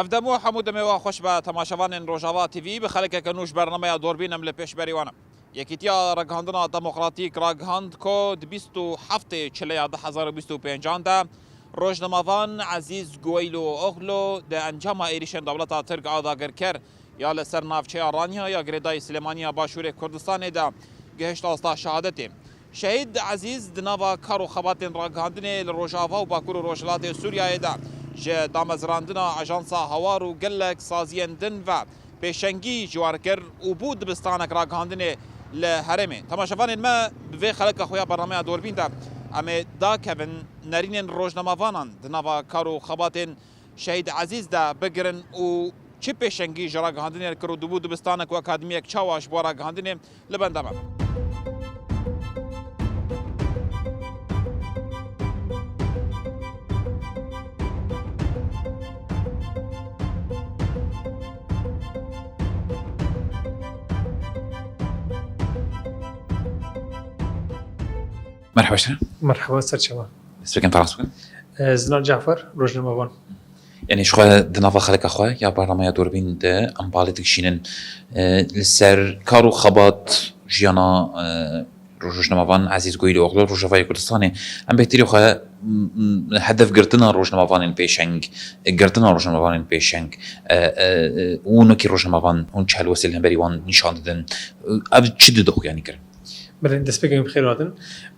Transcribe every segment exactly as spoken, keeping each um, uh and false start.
Ev dem û hemû demê we xweş be temaşevanên Rojava T V, bi xelekeke nû ji bernameya Dorbîn em li pêşberî wan in. Yekîtiya Ragihandina Demokratîk ragihand ku di bîst û heftê Çileya du hezar û bîst û pêncan de rojnamevan Ezîz Guweylooglu di encama êrîşên dewleta Tirk a dagirker ya li ser navçeya Ranya ya girêdayî Silêmaniya Başûrê Kurdistanê de gihişt asta şehadetê. Şehîd Ezîz di nava kar û xebatên ragihandinê li Rojava û Bakur û Rojhilatê Sûriyeyê de ji damezrandina Ajansa Hawar û gelek saziyên din ve pêşengî ji wan kir û bû dibistanek ragihandinê li herêmê. Temaşevanên me, bi vê xeleka xwe ya bernameya Dorbîn de em ê dakevin nerînên rojnamevanan di nava kar û xebatên Şehîd Ezîz de bigirin û çi pêşengî ji ragihandinê kir û dibû dibistanek û akademiyek çawa ji bo ragihandinê li benda me. Merhaba, merhaba, ser çava. Destpêkên te rast bikin. Zinar Cafer, rojnamevan. Yanî ji xwe di nava xeleka xwe ya bernameya Durbîn de em balê dikişînin, e, li ser kar û xebat jiyana, e, rojnamevan Ezîz Goyloğlu Rojavayê Kurdistanê. Em bêhtirî xwe, m, m, hedef girtina rojnamevanên pêşeng, girtina rojnamevanên pêşeng, e, e, e, û wekî rojnamevan hûn çi helwestê li hemberî wan nîşan didin? Ev çi dide xwe yanî kirin? Belê, destpêkê em bi xêr hatin.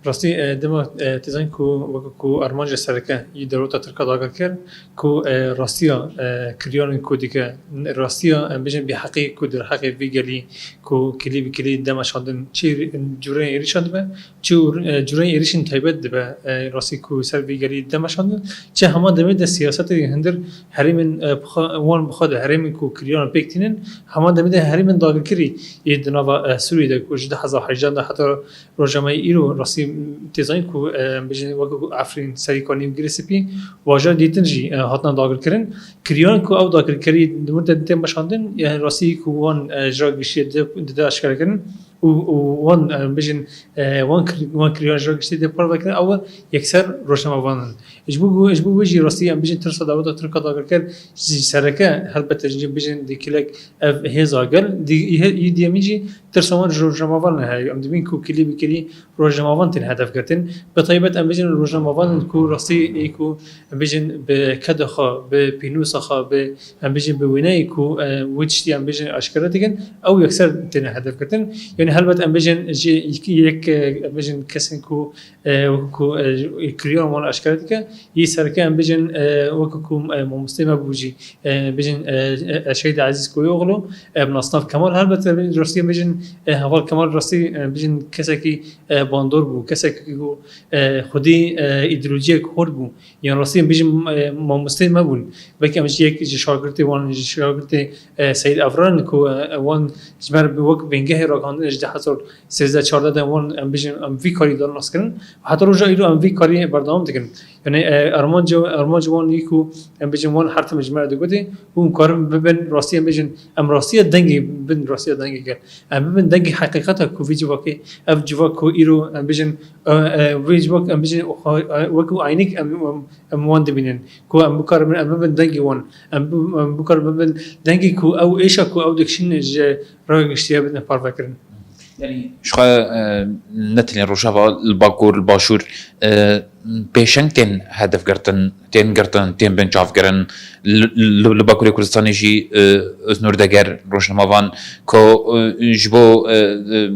Rastî, e, dema, e, têzanîn ku weke ku armanca sereke yî dewleta Tirk a dagir kir, ku, e, rastiya, e, kiryanên ku dike, rastiya, em bêjin bêheqî ku derheqê vî gelî ku kilî bi kilî de meşandin, çi cureyên êrîşan dibe, çi, e, cureyên êrîşên taybet dibe, e, rastî ku ser vî gelî de meşandin, çi hema demê de siyasetê hundir herêmên, e, bixwe-, wan bixwe de herêmên ku kiryanan pêk tînin, hema demê de herêmên dagirkirî yê di nava, e, Sûriyê de ku ji du hezar hejdehan de heta roja me yê îro rastî tê zanîn ku, e, em bêjin weke ku Efrîn, Serîkanî û Girê Spî, bajarên dîtin jî, e, hatine dagirkirin. Kiryanan ku ew dagirkerî di wir de tên meşandin, yanî rastî ku wan, e, ji ra giştî dide, dide eşkerekirin û, û wan, e, em bêjin, e, wan kir-, wan kiryanan ji ra giştî dide parvekirin, ew yekser rojnamevan in. Ji bo, ji bo wê jî rastî em bêjin tirsa dewleta Tirk a dagirker ji sereke helbet em bêjin di kilek ev hêza gel, di, yê diyemîn jî tirsa wan ji rojnamevan heye. Em dibînin ku kilî bi kilî rojnamevan tên hedef girtin. Bi taybet em bêjin rojnamevan ku rastî ê ku em bêjin bi keda xwe, bi pênûsa xwe, bi em bêjin bi wêneyê ku, e, wê tiştî em bêjin eşkere dikin, ew yekser têne hedef girtin. Yanî helbet em bêjin jî yek, e, em bêjin kesên ku, e, wekî ku, e, kiryan wan eşkere dike, yê sereke em bêjin, e, wekî ku, e, mamosteyê me bû jî, e, bêjin, e, e, Şehîd Ezîz Koyoglu, e, bi nasnav Kemal, helbet, e, rastî em bêjin, e, heval Kemal rastî, e, bêjin kesekî, e, bandor bû, kesekî ku, e, xwedî, e, îdeolojiyek hord bû. Yan rastî em bêjin, e, mamosteyê me bûn. Belkî em ji yek ji şagirtê wan, ji şagirtê, e, Seyîd Evran ku, e, wan ji me re bi wek bingehê ragihandin ji du hezar sêzdeh çardeh de wan em bêjin em vî karî dan nas kirin. Heta roja îro em vî karî berdewam dikin. Yanî, e, armanca, armanca wan yî ku em bêjin wan her tim ji me re digotê û em karin bibin rastî em bêjin em rastiya dengê bin rastiya dengê gel. Em bibin dengê heqîqeta ku vî civakê, ev civak ku îro em bêjin, e, e, vê civak em bêjin, e, e, wekî eynîk em, em, em wan dibînin. Ku em bikarin em bibin dengê wan. Em bi-, em bikarin bibin dengê ku ew êşa ku ew dikişînin ji raya giştî bidin parvekirin. Yanî ji xwe, e, ne tenê Rojava, li Bakur, li Başûr, e, pêşeng tên hedef girtin, tên girtin, tên binçavkirin. Li, li, li Bakurê Kurdistanê jî, e, Öznur Deger, rojnamevan ku, e, ji bo, e, e,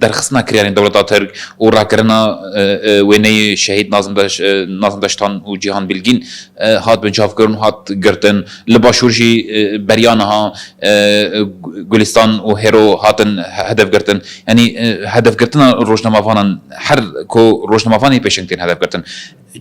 derxistina kiryanên dewleta Tirk û rakirina, e, e, wêneyê şehîd Nazim Deş-, e, Nazim Deştan û Cîhan Bilgîn, e, hat binçavkirin û hat girtin. Li Başûr jî, e, beriya niha, e, e, Gu-, Gulistan û Hêro hatin he-, hedef girtin. Yanî, e, hedefgirtina rojnamevanan, her ku rojnamevanê pêşeng tên hedef girtin,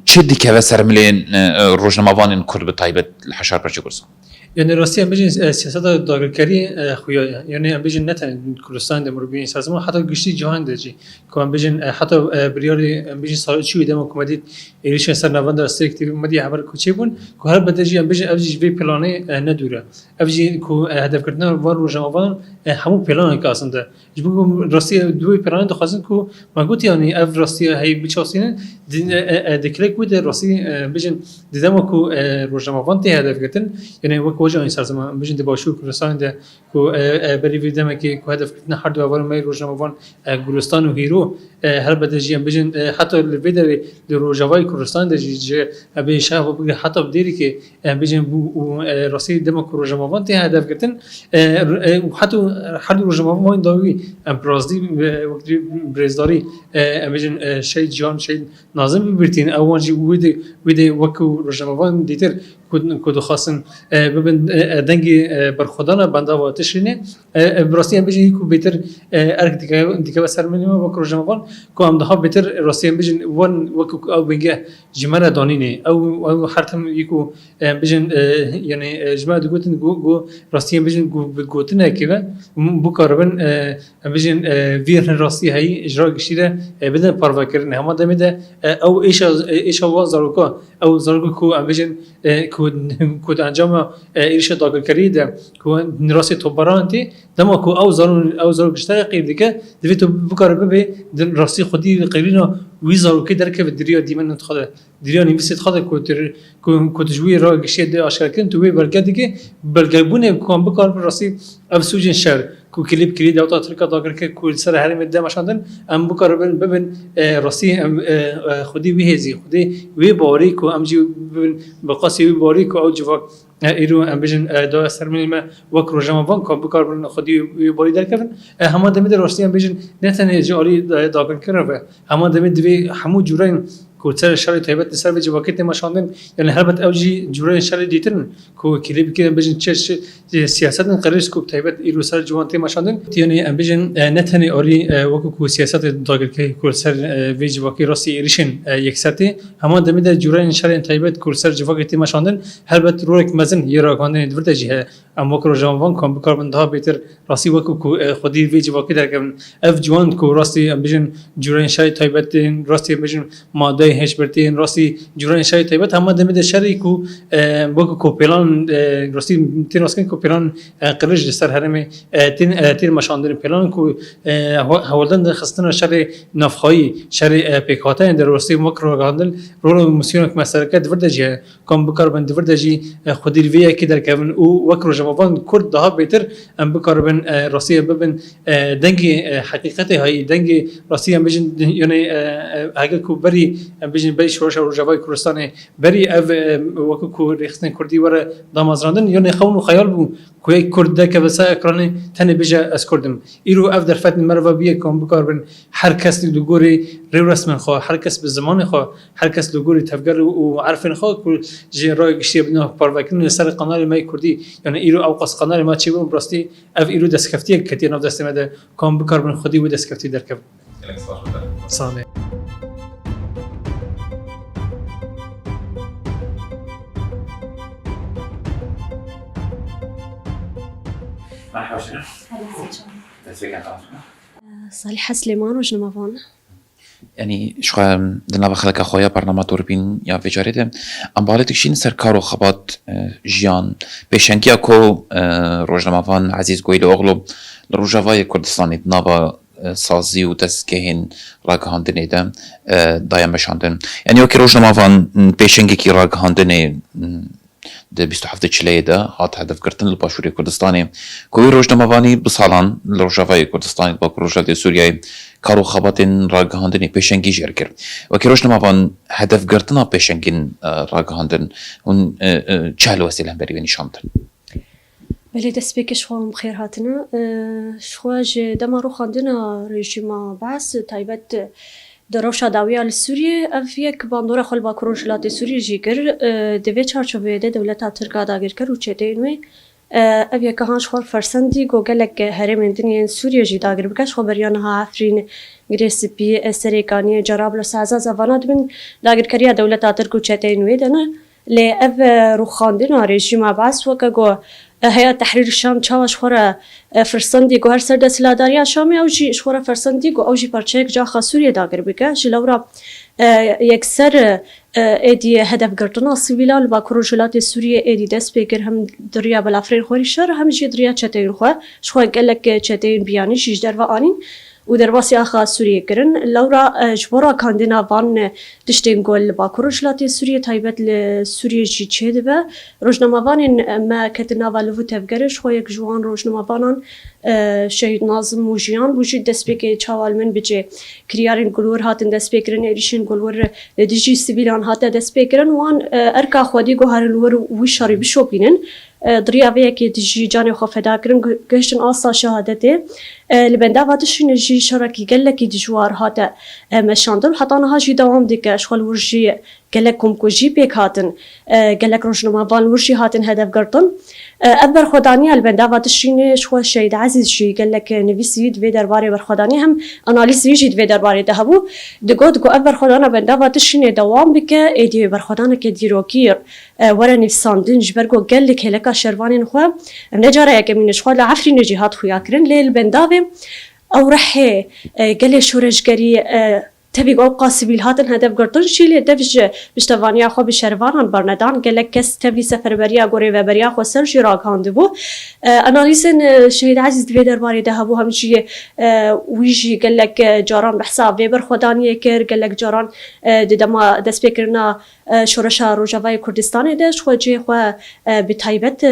çi dikeve ser milên, e, e, rojnamevanên Kurd bi taybet li heşar perçê Kurdistan? Yanî rastî em bêjin, e, siyaseta dagirkerî, e, xuya ye. Yanî em bêjin ne tenê Kurdistanê de mirov bînin sazman, heta giştî cîhan de jî. Ku em bêjin, e, heta, e, biryarê, em bêjin sala çûyî dema ku me dît êrîşên ser navenda Stêrk T V me dî heber ku çêbûn, ku helbete jî em bêjin ev jî ji vê planê, e, ne dûr e. Ev jî ku, e, hedefgirtina van rojnamevan, e, hemû planeke aslinde. Ji bo ku rastî di wê planê dixwazin ku me got, yanî ev rastiya heyî biçasînin, di, e, e, e, di kilek wê de rastî, e, bêjin di dema ku, e, rojnamevan tê hedef girtin, yanî wek Roja Înserziman, em bijin di Başûr Kurdistanê de ku, e, e, berî vê demekê ku hedefgirtina her du hevalên me yê rojnamevan, e, Gulistan û Hîro, e, helbet jî em bijin, e, heta li vê derê li Rojavayê Kurdistanê de jî ji, e, bê şeva bigire heta bi dêrikê, em bijin bû û, e, rastî dema ku rojnamevan tê hedefgirtin, e, e, û heta her du rojnamevan dawî em bi rastî, e, wek dî birêzdarî, e, em bijin, e, Şehîd Cihan, Şehîd Nazim bibirtîn, ew wan jî wê de, wê de wekî rojnamevan dîtir ku, ku dixwastin, e, bibin, e, e, dengê, e, berxwedana bendava Tişrînê. E, e, bi rastî em bijin hî ku bêtir, e, erk dike-, dikeve ser milê me wek rojnamevan, ku em daha bêtir rastî em bijin wan wekî ku ew bingeh ji me re danînê. Ew, ew her tim hî ku, e, em bijin, e, yanî, e, ji me digotin ku, ku rastî em bijin ku bi gotinekê ve bikaribin, e, em bijin, e, vî rastî heyî ji ra giştî re, e, bidin parvekirinê. Hema demê de, e, ew êşa, e, êşa wan zaroka, ew zaroka ku em bijin, e, ku, ku di encama, e, êrişa dagirkeriyê de ku rastî toparan tê, dema ku ew zarok, ew zarok ji te re qîr dike, divê tu bikare bibê di rastî xwedî qîrîna wî zarokê derkeve di riya dîmenên xwe de. Di riya nivîsê dixwaze ku tu, ku, ku tu ji wî re giştî dê aşkere kirin, tu wê belge dikî, belgebûnê ku em bikaribin rastî ev sûcên şer, ku kilîp kirî dewleta Tirk a dagir kir, ku li ser herêmê de meşandin, em bikaribin bibin, e, rastî em, e, e, xwedî wî hêzî, xwedî wê bawerî ku em jî bibin bi qasî wî bawerî ku ew civak, e, îro em bijin, e, daye ser milê me wek rojnamevan ku em bikaribin xwedî wî bawerî derkevin. E, hema demê de rastî em bijin ne tenê ji alî, e, dagirkirina ve, hema demê divê hemû cûreyên ku ser şerê taybet li ser vê civakê tê meşandin, yanî helbet ew jî cûreyên şerê dîtir in ku kilî bikî em bijin çi, çi, çi siyasetên qirêj ku bi taybet îro ser ciwan tê meşandin. Yanî em bijin, e, ne tenê arî, e, wekî ku siyasetê dagirkirî ku li ser, e, vê civakê rastî êrişên, e, yekser tê, hema demê de cûreyên şerên taybet ku li ser civakê tê meşandin, helbet rolek mezin yê ragihandinê di vir de jî heye. Em wek rojnamevan ku em bikaribin daha bêtir rastî wekî ku, e, xwedî vê civakê derkevin. Ev ciwan ku rastî em bijin cûreyên şerê taybet tên, rastî em bijin madeyê hişbir tên, rastî cûreyên şerê taybet, hema demê de şerê ku, e, wekî ku pêlan, e, rastî tên rastkirin ku pêlan, e, qirêj li ser herêmê, e, tên, e, tên meşandin. Pêlan ku, e, he-, hewldan de xistina şerê navxweyî, şerê, e, pêkhateyên de rastî wek ragihandin, rol û misyonek me sereke di vir de jî heye. Ku em bikaribin di vir de jî, e, xwedî li vê yekê derkevin û wek rojnamevan Kurd daha bêtir em bikaribin, e, rastî em bibin, e, dengê, e, heqîqetê hayî, dengê rastî em bijin, yanî, e, e, heke ku berî em bijin berî şoreşa Rojavayê Kurdistanê, berî ev, e, wekî ku rêxistinên Kurdî were damezrandin, yanî xewn û xeyal bû ku yek Kurd derkeve ser ekranê tenê bije ez Kurd im. Îro ev derfet li me re ve bûye ku em bikaribin her kes li gorî rêwresmên xwe, her kes bi zimanê xwe, her kes li gorî tevger û, û erfên xwe ku ji raya giştî bidin parvekirin li ser qanalê me yê Kurdî. Yanî îro ew qas qanalê me çêbûn, bi rastî ev îro destkeftiyek ketiye nav destê me de, ku em bikaribin xwedî wê destkeftî derkevin. Gelek spas, Mirdar. Sağ olun. Merhaba, hoş geldin. Destek Salih Süleyman, rojnamevan. Yanî, ji xwe di nava xeleka xwe ya bernama Dûrbîn ya vê carê de, em balê dikişînin ser kar û xebat, e, jiyan, pêşengiya ku, e, rojnamevan Ezîz Goyloğlu li Rojavayê Kurdistanê di nava, e, sazî û dezgehên ragihandinê de, e, daye meşandin. Yanî, wekî rojnamevan, m, pêşengekî ragihandinê, m, di bîst û heft Çileyê de hat hedefgirtin li Başûrê Kurdistanê, ku wî rojnamevanî bi salan li Rojavayê Kurdistanê, li Bakur Rojhilatê Sûriyeyê kar û xebatên ragihandinê pêşengî jê re kir. Wekî rojnamevan hedefgirtina pêşengîn, e, ragihandin, hûn, e, e, çi helwestê li hemberî wê nîşan bidin? Belê, destpêkê ji xwe hûn bi xêr hatine. E, ji xwe ji dema rûxandina rejîma Baas taybet Di rewşa dawiya li Sûriyê, ev yek bandora xwe li Bakur Rojhilatê Sûriyê jî kir. E, di vê çarçoveyê de dewleta Tirk a dagirker û çeteyên wê, e, ev yek han ji xwe fersendî ku gelek herêmên din yên Sûriyê jî dagir bike. Ji xwe beriya niha Efrîn, Girê Spî, e, Serêkaniyê, Cerablus, Ezeza vana di bin dagirkeriya dewleta Tirk û çeteyên wê de ne. Lê ev, e, rûxandina rejîma Baas weke ku, e, Heya Tehrîr Şam çawa ji xwe re, e, firsendî ku her ser desthilatdariya Şamê ew jî ji xwe re firsendî ku ew jî parçeyek caxa Sûriyê dagir bike. Ji lewra, e, yekser, e, êdî hedefgirtina sivîlan li Bakur Rojhilatê Sûriyê êdî dest pê kir, hem di riya belafirên xwerî şer, hem jî di riya çeteyên xwe. Ji xwe gelek, e, çeteyên biyanî jî ji derve anîn. û derbasî axa Sûriyê kirin. Lewra, e, ji bo rakandina van, e, tiştên ku li Bakur Rojhilatê Sûriyê, taybet li Sûriyê jî çêdibe, rojnamevanên, e, me ketin nava liv û tevgerê, ji xwe yek ji wan rojnamevanan, e, Şehîd Nazim Mûjiyan bû jî destpêkê çawa li min bicê. Kiryarên ku li wir hatin destpêkirin, êrîşên ku li wir li dijî sivîlan hate destpêkirin, wan, e, erka xwedî guherin wir wî şerî bişopînin. E, di riya vê yekê dijî canê xwe feda kirin, gu-, gihiştin asta şehadetê. E, li bendava Tişrînê jî şerekî gelekî dijwar hate, e, meşandin. Heta niha jî dewam dike. Ji xwe li wir jî gelek komkujî pêk hatin. E, gelek rojnamevan li wir jî hatin hedef girtin. E, ev berxwedaniya li bendava Tişrînê ji xwe Şehîd Ezîz jî gelek nivîsî di vê derbarê berxwedanî hem analîzî jî di vê derbarê de hebû. Digot ku ev berxwedana bendava Tişrînê dewam bike, êdî berxwedaneke dîrokî e, were nivîsandin, ji ber ku gel li kêleka şervanên xwe, em ne cara yekemîn e, ji xwe li Efrînê jî hat xuya kirin, lê li bendavê ew rehê, e, gelê şoreşgerî, e, tevî ku ew qas sivîl hatin hedef girtin jî, lê dev ji piştevaniya xwe bi şervanan bernedan, gelek kes tevî seferberiya ku rêveberiya xweser jî ragihandibû. E, analîzên, e, Şehîd Ezîz di vê derbarê de hebû, hem jî, e, wî jî gelek, e, caran behsa vê berxwedaniyê kir, gelek caran, e, di dema destpêkirina e, şoreşa Rojavayê Kurdistanê de ji xwe cihê xwe, e, bi taybet, e,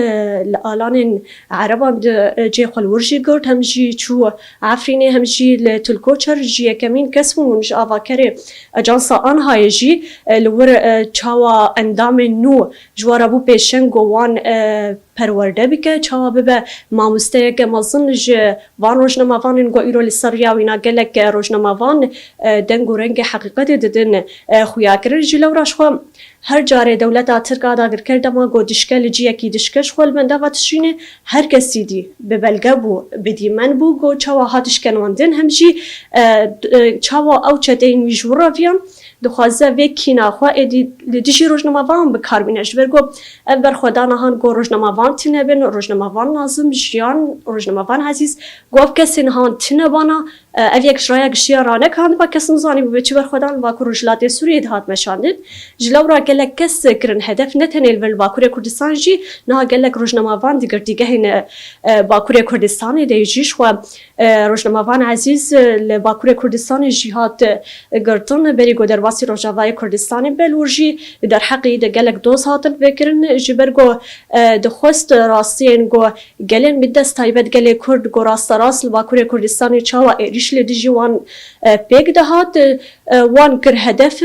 li alanên Ereban de, e, cihê xwe li wir jî girt, hem jî çû Efrînê, hem jî li Til Koçer jî yekemîn kes bûn, hûn ji avakerê Ajansa Anhayê jî, e, li wir, e, çawa endamên nû ji we re bû pêşeng ku wan, e, perwerde bike, çawa bibe mamosteyeke mezin ji van rojnamevanên ku îro li ser riya wîna gelek, e, rojnamevan, e, deng û rengê heqîqetê didin, e, xuyakirin. Ji lewra ji xwe her carê dewleta Tirk a dagirker dema ku dişke li ciyekî dişke ji xwe li bendava Tişrînê her kesî dî bi belge bû, bi dîmen bû ku çawa hat şkenandin, hem jî, e, d-, e, çawa ew çeteyên wî ji wir re viyan. Dixwaze vê kîna xwe êdî li dijî rojnamevan bi kar bîne. Ji ber ku ev berxwedana han ku rojnamevan tune bin, rojnamevan Nazim Jiyan, rojnamevan Ezîz, ku ev kesên han tune bana, e, ev yek ji raya giştiya ranekandiba, kes nizanîbû bi çi berxwedan li Bakur Rojhilatê Sûriyê dihat meşandin. Ji lewra gelek kes kirin hedef, ne tenê li vir li Bakurê Kurdistan jî, niha gelek rojnamevan di girtîgehên, e, e, Bakurê Kurdistanê de jî ji xwe E, rojnamevan Ezîz, e, li Bakurê Kurdistanê jî hat, e, girtin. Berî ku derbasî Rojavayê Kurdistanê be, li wir jî di derheqî de gelek doz hatin vekirin. Ji ber ku, e, dixwest rastiyên ku gelên bi dest taybet gelê Kurd ku rasterast li Bakurê Kurdistanê çawa êrîş li dijî wan, e, pêk dihat, e, wan kir hedef.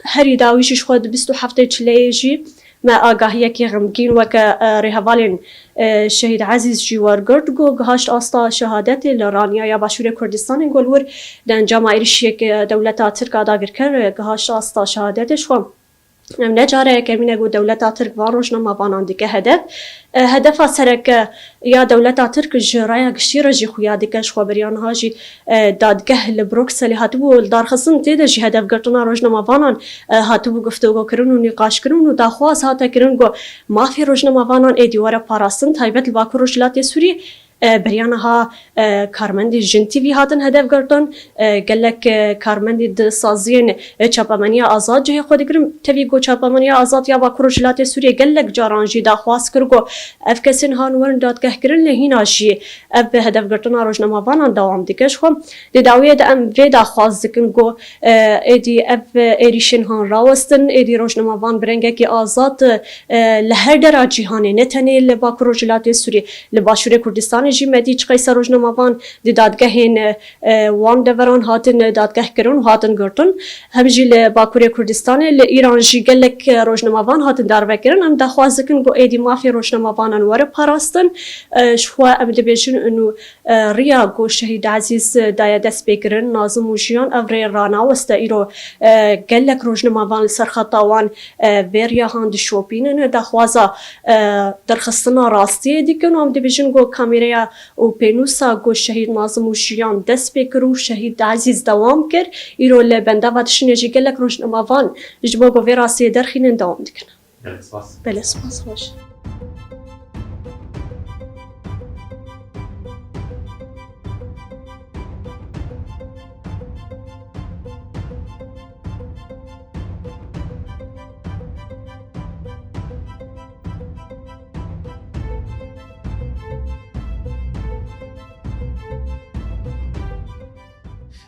Herî dawî jî ji xwe di bîst û heftê çileyê jî me agahiyekî xemgîn weke, e, rêhevalên, e, Şehîd Ezîz jî wergirt, ku gihaşt asta şehadetê li Raniya ya Başûrê Kurdistanê, ku li wir di encama êrişiyeke dewleta Tirk a dagirker, e, gihaşt asta şehadetê ji xwe. Ev ne cara yekemîn e ku dewleta Tirk van rojnamevanan dike hedef. E, hedefa sereke ya dewleta Tirk ji raya giştî re jî xuya dike, ji xwe beriya niha jî, e, dadgeh li Brukselê hatibû lidarxistin, tê de jî hedefgirtina rojnamevanan, e, hatibû guftûgokirin û nîqaşkirin û daxwaz hate kirin ku mafê rojnamevanan êdî were parastin, taybet li Bakur Rojhilatê Sûriyê, e, beriya niha, e, karmendê Jin T V hatin hedefgirtin, e, gelek, e, karmendê di saziyên, e, çapemeniya azad cihê xwe digirin. Tevî ku çapemeniya azad ya Bakur Rojhilatê Sûriyê gelek caran jî daxwaz kir ku ev kesên han werin dadgehkirin, lê hîna jî ev hedefgirtina rojnamevanan dewam dike. Ji xwe di dawiyê de em vê daxwaz dikin ku, e, êdî ev êrîşên han rawestin, êdî rojnamevan bi rengekî azad, e, li her dera cîhanê, ne tenê li Bakur Rojhilatê Sûriyê, li Başûrê Kurdistanê jî me dî çiqeyse rojnamevan di dadgehên, e, e, wan deveran hatin dadgehkirin û hatin girtin. Hem jî li Bakurê Kurdistanê, li Îran jî gelek, e, rojnamevan hatin darvekirin. Em daxwaz dikin ku êdî mafê rojnamevanan were parastin. E, ji xwe em dibêjin û, e, riya ku Şehîd Ezîz daye destpêkirin, Nazim û Jiyan ev rê ranaweste. Îro, e, gelek rojnamevan li ser xeta wan, e, vê riya han dişopînin. Daxwaza, e, derxistina rastiyê dikin û em dibêjin ku kamîreya û pênûsa ku Şehîd Nazim û Jiyan dest pê kir û Şehîd Ezîz dewam kir, îro li bendava Tişrînê jî gelek rojnamevan ji bo ku vê rastiyê derxînin dewam dikin. Gelek spas. Belê, spas, baş.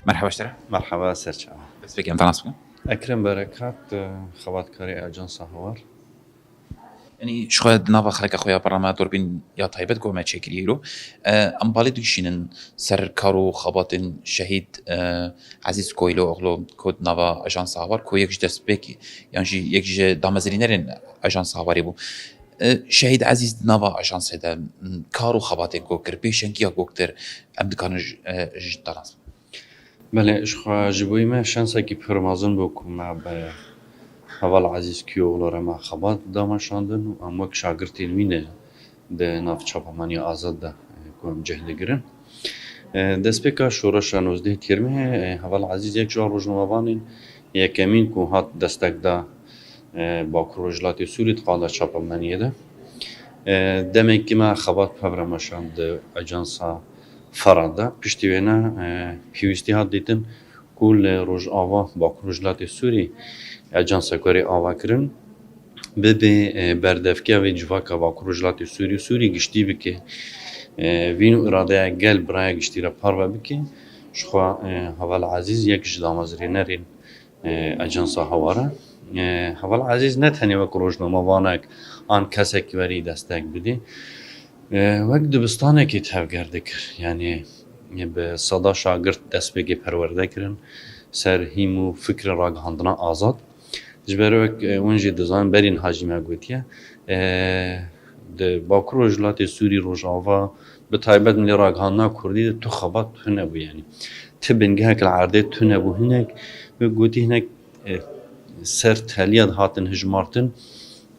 Merhaba ji te re. Merhaba, serçava. Destpêkê em te nas bikin. Ekrem Berekat, e, xebatkarê Ajansa Hawar. Yanî ji xwe di nava xeleka xwe ya bernameya Durbîn ya taybet ku me çêkiriye îro, e, em balê digişînin ser kar û xebatên şehîd, e, Ezîz Koyluoğlu ku di nava Ajansa Hawar ku yek ji destpêk yan jî yek ji damezrînerên Ajansa Hawarê bû. E, Şehîd Ezîz di nava ajansê de, m, kar û xebatên ku kir, pêşengiya ku kir, em dikarin ji, e, ji te nas bikin. Belê, ji xwe ji bo me şansekî pir mezin bû ku me bi Heval Ezîz Kîyoğlu re me xebat dameşandin û em wek şagirtên wî ne di nav çapemeniya azad de, e, ku em cih digirin. E, destpêka şoreşa nozdeh Tîrmehê, e, Heval Ezîz yek ji wan rojnamevanên yekemîn ku hat destek da, e, Bakur Rojhilatê Sûrî di qada çapemeniyê de. E, demekî me xebat bi hev re meşand di Ajansa Ferhat de. Piştî wêne, e, pêwîstî hat dîtin ku li Rojava, Bakur Rojhilatê Sûrî, Ajansa ku erê ava kirin, bibe, e, berdevkiya vê civaka Bakur Rojhilatê Sûrî û Sûrî giştî bike, e, vîn û îradeya gel bi raya giştî re parve bike. Ji xwe, e, Heval Ezîz yek ji damezrênerên, e, Ajansa Hawar e. E, Heval Ezîz ne tenê wek rojnamevanek an kesekî werî destek bidî. E, wek dibistanekî tevger dikir. Yanî, e, bi seda şagirt destpêkê perwerde kirin ser hîm û fikrê ragihandina azad. Ji ber wek, e, hûn jî dizanin, berî niha jî me gotiye, e, di Bakur Rojhilatê Sûrî, Rojava, bi taybet milê ragihandina Kurdî de tu xebat tune bû, yanî ti bingehek li erdê tune bû. Hinek, wek gotî, hinek, e, ser teliya dihatin hijmartin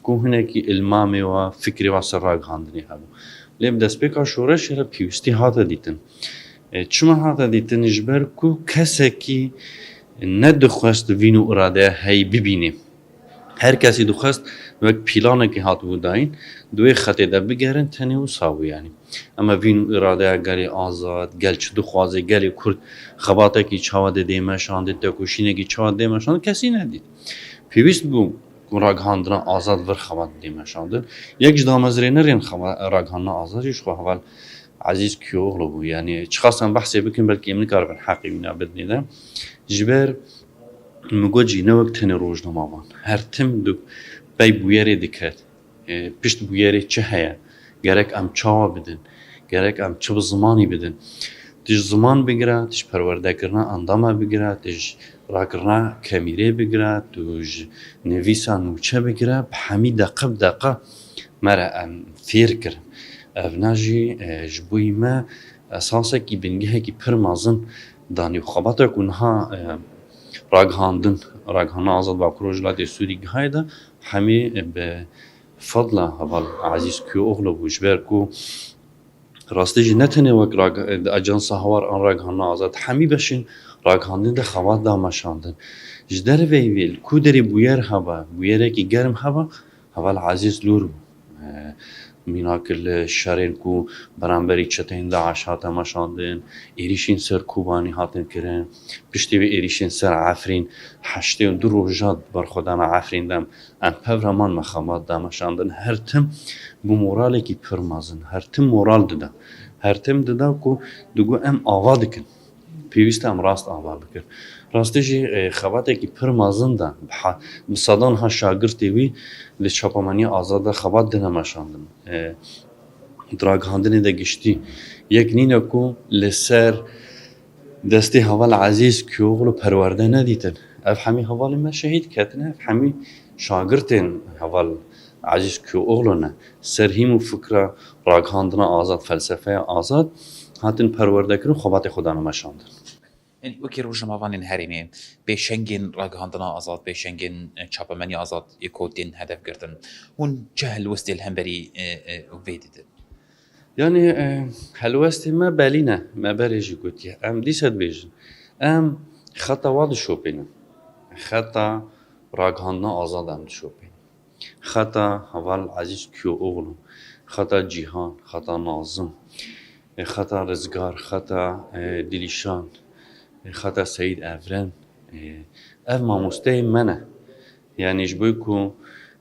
ku hinekî îlmamê wa, fikrê wa ser ragihandinê hebû. Lê bi destpêka şoreşê re pêwîstî hate dîtin. E, çima hate dîtin? Ji ber ku kesekî nedixwest vîn û îradeya heyî bibînê. Her kesî dixwest wek planekî hatibû dayîn, di wê xetê de bigerin, tenê wisa bû, yanî. Ema vîn û îradeya gelê azad, gel çi dixwaze, gelê Kurd xebatekî çawa dê dê meşandin, tekoşînekî çawa dê meşandin, kesî nedît. Pêwîst bû ku ragihandina azad vir xebat dê meşandin. Yek ji damezrênerên xeba-, ragihandina azad jî ji xwe Heval Ezîz Kîyoğlu bû. Yanî çiqas em behsê bikin, belkî em nikaribin heqê wîna bidinê de. Ji ber min got jî ne wek tenê rojnamevan. Her tim du pey bûyerê diket. E, pişt bûyerê çi heye? Gerek em çawa bidin? Gerek em çi bi zimanî bidin? Tu ji ziman bigire, tu ji perwerdekirina endama bigire, tu ji rakirina kemîrê bigire, tu ji nivîsa nûçe bigire, bi hemî deqe bi deqe me re em fêr kirin. Evna jî, e, ji bo me esasekî, bingehekî pir mezin danî û xebata ku niha, e, ragihandin, ragihandina azad Bakur Rojhilatê Sûrî gihaye de hemî bi fadla Heval Ezîz Kîyoğlu bû, ji ber ku rastî jî ne tenê wek rag-, Ajansa Hawar an ragihandina azad, hemî beşên ragihandinê de xebat da meşandin. Ji derveyî vê li ku derê bûyer hebe, bûyerekî germ hebe, Heval Ezîz lûr bû. E, mînak li şerên ku beramberî çeteyên DAIŞ hate meşandin, êrîşên ser Kobanî hatin kirin, piştî vê êrîşên ser Efrîn, heştê û du roja berxwedana Efrîn de em pevreman me xebat da meşandin. Her tim bi moralekî pir mezin, her tim moral dida. Her tim dida ku digot em ava dikin. Pêwîst e em rast ava bikin. Rastî jî, e, xebatekî pir mezin da. Bi ha-, bi sedan ha şagirtê wî li çapemeniya azad de xebat dine meşandin. E, di ragihandinê de giştî yek nîne ku li ser destê Heval Ezîz Kîyoğlu perwerde nedîtin. Ev hemî hevalên me şehîd ketine, ev hemî şagirtên Heval Ezîz Kîyoğlu ne. Ser hîm û fikra ragihandina azad, felsefeya azad hatin perwerdekirin, xebatê xwe dane meşandin. Yanî wekî rojnamevanên herêmê, pêşengên ragihandina azad, pêşengên, e, çapemeniya azad ê ku tên hedef girtin, hûn çi helwestê li hemberî, e, e, vê didin? Yanî, e, helwestê me belî ne, me berê jî gotiye. Em dîsa dibêjin. Em xeta wa dişopînin. Xeta ragihandina azad em dişopînin. Xeta Heval Ezîz Kîyoğlu, xeta Cîhan, xeta Nazim, e, xeta Rizgar, xeta, e, Dilîşan, e, xeta Seyîd Evren, e, ev mamosteyên me ne. Yanî ji bo ku,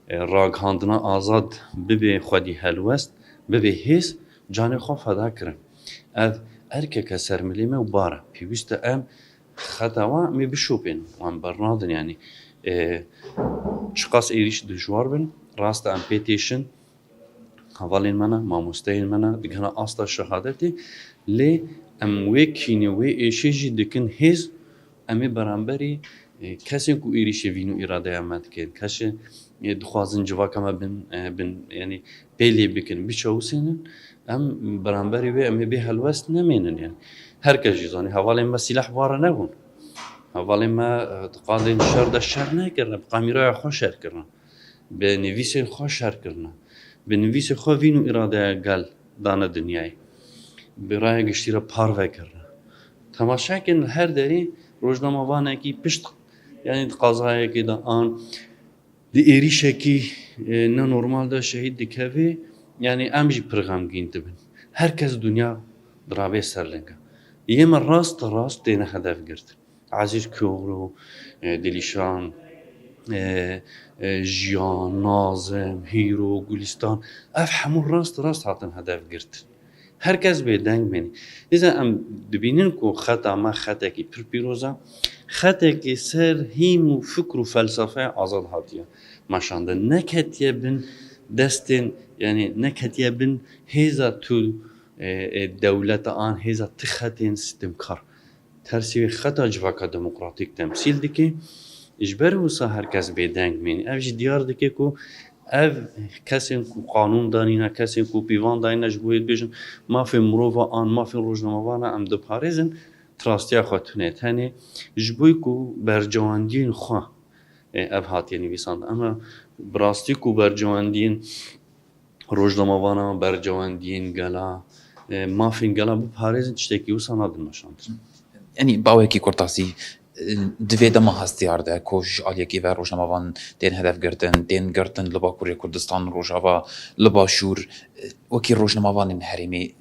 e, ragihandina azad bibe xwedî helwest, bibe hêz, canê xwe feda kirin. Ev erkeke ser milê me û bar e. Pêwîst e em Xeta wan em ê bişopên, wan bernadin, yanî, e, çiqas êrîş dijwar bin, rast e em pê têşin, hevalên me ne, mamosteyên me ne, digihine asta şehadetê, lê em wê kînê, wê êşê jî dikin hêz, em ê beramberî, e, kesên ku êrîşê vîn û îradeya me dikin, kesê, e, dixwazin civaka me bin, e, bin, yanî pê lê bikin, biçewsênin, em beramberî wê em ê bê helwest nemênin, yanî her kes jî zanî, hevalên me sîleh bare nebûn. Hevalên me, e, di qadên şer de şer nekirine, bi kamîraya xwe şer kirine. Bi nivîsên xwe şer kirine. Bi nivîsê xwe vîn û îradeya gel dane dinyayê. Bi raya giştî re parve kirine. Temaşe kin li her derê rojnamevanekî pişt, yanî di qazayekê de an di êrîşekî, e, ne normal de şehîd dikeve, yanî em jî pir xemgîn dibin. Her kes dinya dirabê ser linga. Yê me rast rast têne hedef girtin. Ezîz Koglu, e, Dilîşan, e, e, Jiyan, Nazim, Hîro, Gulîstan, ev hemû rast rast hatin hedef girtin. Her kes bêdeng bîne. Îza em dibînin ku xeta me xetekî pir pîroz e, xetekî ser hîm û fikr û felsefeya azad hatiye meşandin. Neketiye bin destên, yanî neketiye bin hêza tu, e, e, dewleta an hêza ti xetên sitimkar. Tersî wê xeta civaka demokratîk temsîl dike. Ji ber wisa her kes bêdeng mîne. Ev jî diyar dike ku ev kesên ku qanûn danîne, kesên ku pîvan dayîne ji bo yê dibêjin mafê mirova an mafên rojnamevana em diparêzin, di rastiya xwe tune. Tenê ji bo ku bercewendiyên xwe, e, ev hatiye nivîsandin. Ema bi rastî ku bercewendiyên rojnamevana, bercewendiyên gela, e, mafên gela biparêzin, tiştekî wisa nadin meşandin. Yanî bawekî kurtasî, e, di vê dema hestiyar de ku ji aliyekî ve rojnamevan tên hedef girtin, tên girtin li Bakurê Kurdistan, Rojava, li Başûr, e, wekî rojnamevanên herêmê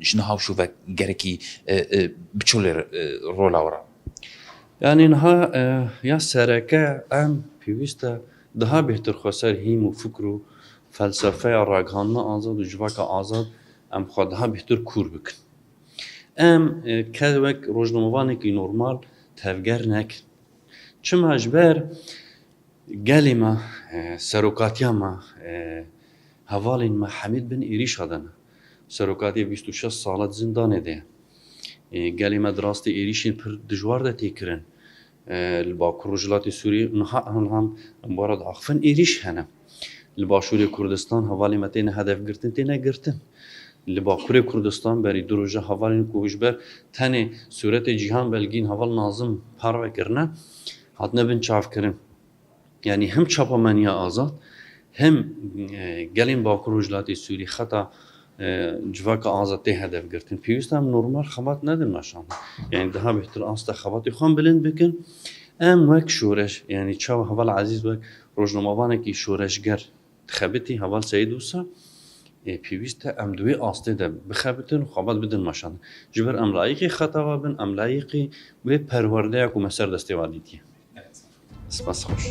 ji niha û şûve gerekî, e, e, bi çi lê, e, rola we re? Yanî niha, e, ya sereke em pêwîst e daha bêhtir xwe ser hîm û fikr û felsefeya ragihandina azad û civaka azad em xwe daha bêhtir kûr bikin. Em, e, ke wek rojnamevanekî normal tevger nekin. Çima ji ber gelê me, e, serokatiya me, e, hevalên me hemî di bin êrîşa de ne. Serokatiyê bîst û şeş sal e di zindanê de ye. E, gelê me di rastê êrîşên pir dijwar de tê kirin. E, li Bakur Rojhilatê Sûriyê niha, niha em were diaxivin êrîş hene. Li Başûrê Kurdistan hevalên me têne hedef girtin, têne girtin. Li Bakurê Kurdistan berî du roja hevalên ku ji ber tenê sûretê Cîhan Belgîn heval Nazim parve kirine, hatine bin çavkirin. Yanî hem çapemeniya azad, hem, e, gelên Bakur Rojhilatê Sûrî xeta, e, civaka azad tê hedef girtin. Pêwîst e em normal xebat nedin meşandin. Yanî daha bêhtir asta xebatê xwe em bilind bikin. Em wek şoreş, yanî çawa heval Ezîz wek rojnamevanekî şoreşger dixebitî, heval Seyîd wisa, e, pêwîst e em di wê astê de bixebitin û xebat bidin meşandin. Ji ber em layiqî xeta we bin, em layiqî wê perwerdeya ku me ser destê we dîtiye. Spas xweş.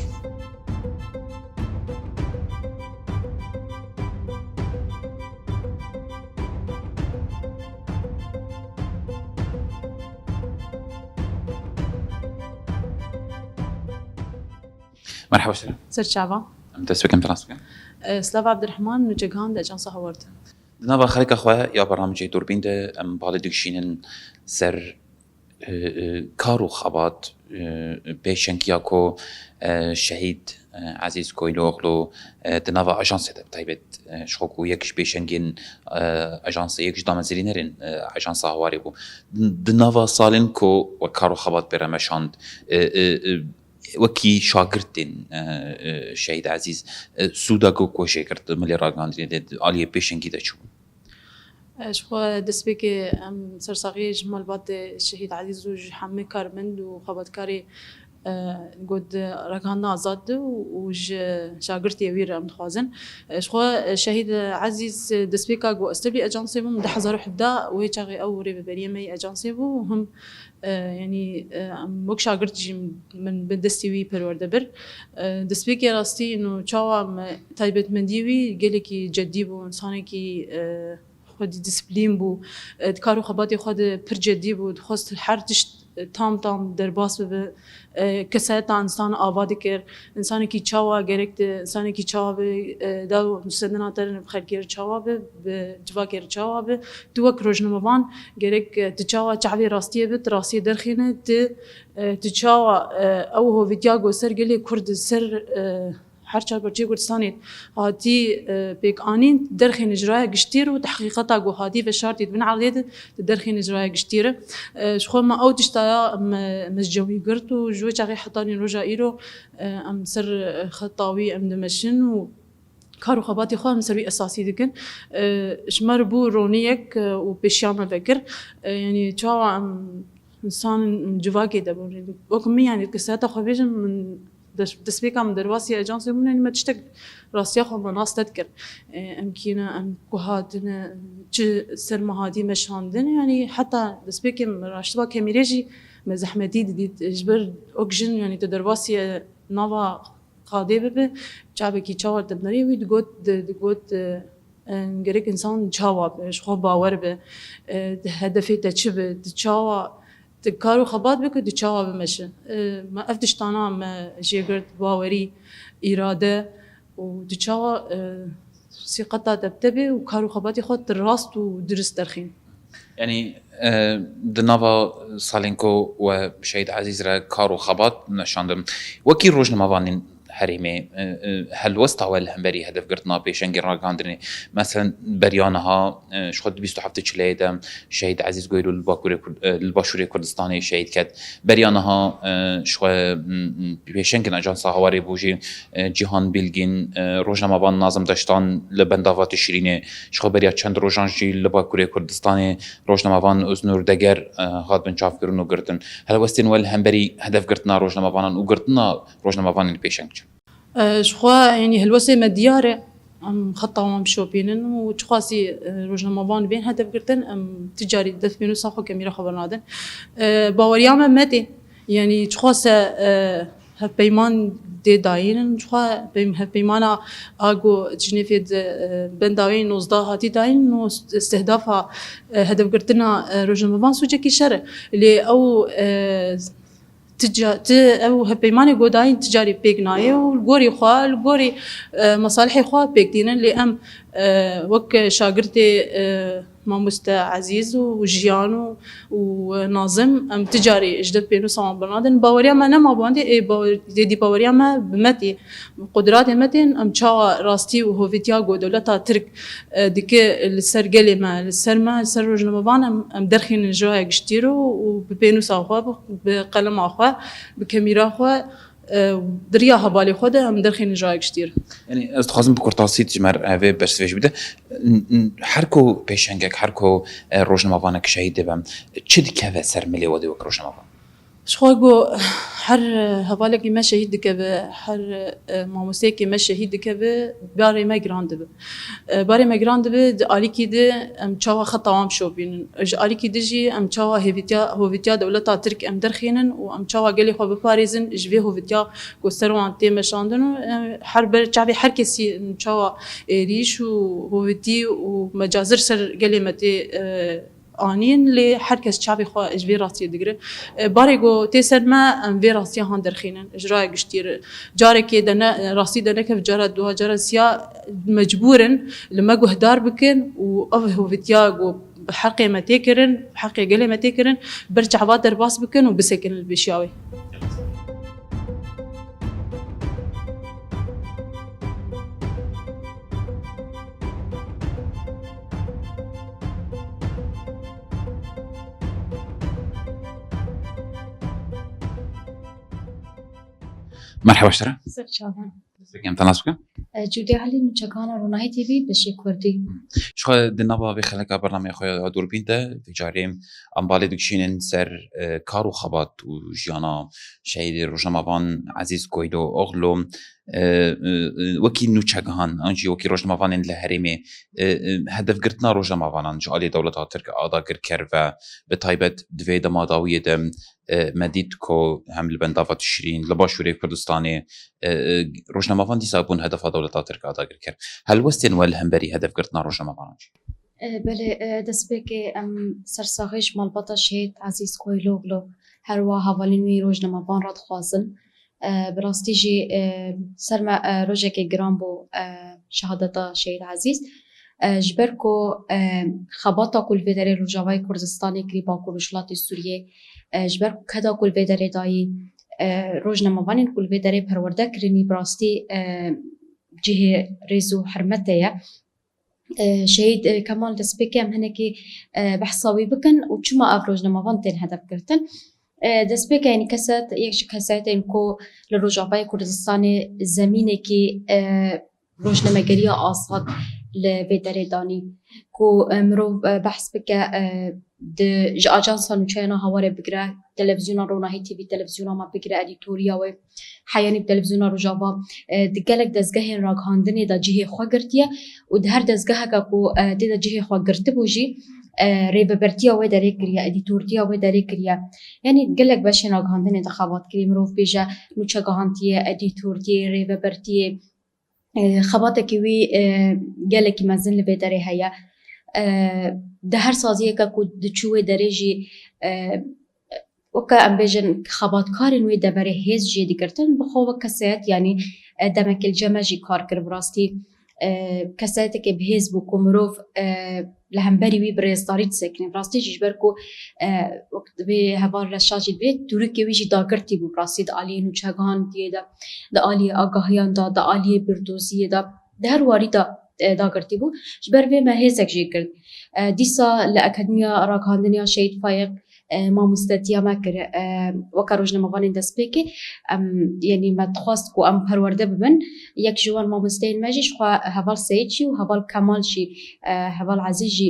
Merhaba, selam. Ser çava. Em dest bikin, te nas bikin. E, Slava Abdurrahman, nûçegihan di Ajansa Hawar de. Di nava xelka xwe ya bernamecê Dûrbîn de em balê digişînin ser, e, e, kar û xebat, e, pêşengiya ku, e, şehîd, e, Ezîz Koyluoglu, e, di nava ajansê de bi taybet, e, ji xwe ku yek ji pêşengên, e, ajansê, yek ji damezrînerên, e, ajansa Hawarê bû. Di nava salên ku wek kar û xebat bêre meşand, e, e, e, wekî şagirtên, e, e, Şehîd Ezîz, e, sûda ku, ku jê girt, milê ragihandinê de, aliyê pêşengî de çi bû? E, ji xwe destpêkê em sersaxiyê ji malbatê Şehîd Ezîz û ji hemî karmend û xebatkarê, e, ku di ragihandina azad de û, û ji şagirtê wî re em dixwazin. E, ji xwe, e, Şehîd Ezîz destpêka ku ez tevlî ajansê bûm, du hezar û hevdeh, wê çaxê ew rêveberiyê me yê ajansê bû, him E, yanî, e, em wek şagirt jî min bi destê wî perwerde bir. E, destpêkê rastî û çawa me taybetmendiyê wî gelekî cedî bû, insanekî, e, xwedî disiplîn bû, e, di kar û xebatê xwe de pir cedî bû, dixwest her tişt e, tam tam derbas bibe. E, kesayeta însan ava dikir. Însanekî çawa gerek di, însanekî çawa bi, e, da nûsendina te re bi xelkê re çawa bi, bi civakê re çawa bi. Tu wek rojnamevan gerek, e, tu çawa çavê rastiyê bi, tu rastiyê derxîne, tu, e, tu çawa, e, ew hovîtiya ku ser gelê Kurd, ser, e, her çar parçeyê Kurdistanê hatî, e, pêk anîn, derxîne ji raya giştî re û di heqîqeta ku hatî veşartî di bin erdê de, tu derxîne ji raya giştî re. E, ji xwe me ew tişta ya me, me ji cem wî girt û ji wê çaxê heta nî roja îro, e, em ser, e, xeta wî em dimeşin û kar û xebatê xwe em ser wî esasî dikin. E, ji me re bû roniyek, e, û pêşiya me vekir. E, yanî çawa em însan civakê de bûn. Wek min, yanî kesayeta xwe bêjim, min des-, destpêka min derbasî ajansê bûn, yanî me tiştek rastiya xwe me nas nedikir. E, em kî ne, em ku hatine, çi ser me hatî meşandin, yanî heta destpêkê min raştiba kemîrê jî me zehmetî didît. Ji ber wek jin, yanî tu derbasî nava qadê bibe, çavekî çawa te binêrî wî digot, di-, digot, e, e, gerek însan çawa be, ji xwe bawer be, e, di hedefê te çi be, di çawa, di kar û xebat bike, di çawa bimeşe. E, me ev tiştana me jê girt, bawerî, îrade û di çawa, e, sîqeta te bi te be û kar û xebatê xwe tu rast û dirist derxîn. Yanî, e, di nava salên ku we Şehîd Ezîz re kar û xebat neşandin, wekî rojnamevanên herêmê, e, e, helwesta we li hemberî hedefgirtina pêşengên ragihandinê, meselen beriya niha, e, ji xwe di bîst û heft çileyê de Şehîd Ezîz Goylo li Bakurê Kur-, e, li Başûrê Kurdistanê şehîd ket. Beriya niha, e, ji xwe, m, m, pêşengên Ajansa Hawarê bû jî, e, Cîhan Bilgîn, e, rojnamevan Nazim Deştan li Bendava Tişrînê, ji xwe beriya çend rojan jî li Bakurê Kurdistanê rojnamevan Oznur Deger, e, hat binçavkirin û girtin. Helwestên we li hemberî hedefgirtina rojnamevanan û girtina rojnamevanên pêşeng çi? E, ji xwe, yanî helwestê me diyar e. Em xeta wan bişopînin û çiqasî, e, rojnamevan bên hedef girtin, em ti carî dest pênûsa xwe kemîra xwe bernadin. E, baweriya me me tê. Yanî çiqas e, e, hevpeyman dê dayîn in. Çiqas peym-, hevpeymana a ku Cinêfê di, e, benda wê nozdeh hatî dayîn û istihdafa, e, hedefgirtina, e, rojnamevan sûcekî şer e. Lê ew, e, ti ca-, ti ew hevpeymanê ku dayîn ti carî pêk nayê û li gorî xwe, li gorî, e, mesalihê xwe pêk tînin. Lê em, e, wek şagirtê, e, Mamoste Ezîz û Jiyan û, û Nazim, em ti carî ji dest pênûsa wan bernadin. Baweriya me nema bi wan dê, ê, bawer-, êdî baweriya me bi me tê. Bi qudratê me tên, em çawa rastî û hovîtiya ku dewleta Tirk, e, dike li ser gelê me, li ser me, li ser rojnamevan em, em derxînin ji raya giştî re û bi pênûsa xwe, bi, bi qelema xwe, bi kemîra xwe, e, di riya hevalê xwe de em derxînin ji raya giştî re. Yanî ez dixwazim bi kurtasî ji me re vê bersivê jî bide. N-, n-, her ku pêşengek, her ku, e, rojnamevanek şehîd dibe, çi dikeve ser milê we dê wek rojnamevan? Ji xwe ku her hevalekî me şehîd dikeve, her, e, mamosteyekî me şehîd dikeve, barê me giran dibe. E, barê me giran dibe, di alîkî de em çawa xeta wan bişopînin. Ji alîkî de jî em çawa hêvîtiya, hovîtiya dewleta Tirk em derxînin û em çawa gelê xwe biparêzin ji vê hovîtiya ku ser wan tê meşandin û, e, her ber çavê her kesî em çawa êrîş û hovîtî û mecazir ser gelê me tê, e, anîn, lê her kes çavê xwe ji vê rastiyê digire. E, barê ku tê ser me, em vê rastiya han derxînin, ji raya giştî re. Carekê de ne, rastî de nekev, cara duha, cara siya mecbûr in li me guhdar bikin û ev hovîtiya ku bi heqê me tê kirin, bi heqê gelê me tê kirin, ber çava derbas bikin û bisekinin li pêşiya wê. Merheba ji te re. Ser çavan. Destpêkê em te nas bikin. E, Cûdê Elî, nûçegihana Ronahî T V, beşê Kurdî. Ji xwe di nava vê xeleka bernameyê xwe ya Dûrbîn de, vê carê em balê dikişînin ser, e, kar û xebat û jiyana şehîdê rojnamevan Ezîz Koylo Oglu. E, e, e, wekî nûçegihan, an jî wekî rojnamevanên li herêmê, e, e, hedefgirtina rojnamevanan ji alî dewleta Tirk a dagirker ve, bi taybet di vê dema dawiyê de, e, me dît ku hem li Bendava Tişrîn, li Başûrê Kurdistanê, e, e, rojnamevan dîsa bûn hedefa dewleta Tirk a dagirker. Helwestên we li hemberî hedefgirtina rojnamevanan jî? E, belê, e, destpêkê em sersaxî ji malbata Şehîd Ezîz Koyloğlu Her wiha hevalên wî rojnamevan re dixwazin. E, bi rastî jî, e, ser me, e, rojekê giran bû, e, şehadeta Şehîd Ezîz. E, ji ber ku, e, xebata ku li vê derê Rojavayê Kurdistanê kirî Bakur Rojhilatê Sûriyê, e, ji ber ku keda ku li vê derê dayî, e, rojnamevanên ku li vê derê perwerde kirinî bi rastî, e, cihê rêz û hurmetê ye. E, Şehîd, e, Kemal, destpêkê em hinekî, e, behsa wî bikin û çima ev rojnamevan tên hedef girtin. E, destpêkê, yanî, kesayet, yek ji kesayetên ku li Rojavayê Kurdistanê zemînekî, e, rojnamegeriya azad li vê derê danî, ku, e, mirov, e, behs bike, e, di, ji ajansa nûçeyana Hawarê bigire, televîzyona Ronahî T V, televîzyona me bigire, edîtoriya wê, heyanî bi televîzyona Rojava, e, di gelek dezgehên ragihandinê de cihê xwe girtiye û di her dezgeheke ku, e, tê de cihê xwe girtibû jî, e, rêvebertiya wê derê kiriye, edîtortiya wê derê kiriye. Yanî gelek beşên ragihandinê de xebat kiriye, mirov bêje nûçegihantiye, edîtortiye, rêvebertiye. E, xebatekî wî, e, gelekî mezin li vê derê heye. E, di her saziyeke ku diçû wê derê jî, e, weke em bêjin xebatkarên wê deverê hêz jê digirtin, bi xwe wek kesayet, yanî, e, demekê li cem me jî kar kir bi rastî. E, kesayeteke bihêz bû ku mirov, e, li hemberî wî bi rêzdarî disekine. Bi rastî jî ji ber ku, e, wek divê heval Reşa jî divê tûrikê wî jî dagirtî bû bi rastî di aliyê nûçegihandiyê de, di aliyê agahiyan de, di aliyê birdoziyê de, di her warî de, e, dagirtî bû. Ji ber vê me hêzek jê girt. E, dîsa li Akademiya Ragihandinê ya Şehîd Fayiq, e, mamostetiya me kir, e, weke rojnamevanên destpêkê. Em, yanî me dixwest ku em perwerde bibin. Yek ji wan mamosteyên me jî ji xwe heval Seyîd jî û heval Kemal jî, e, heval Ezîz jî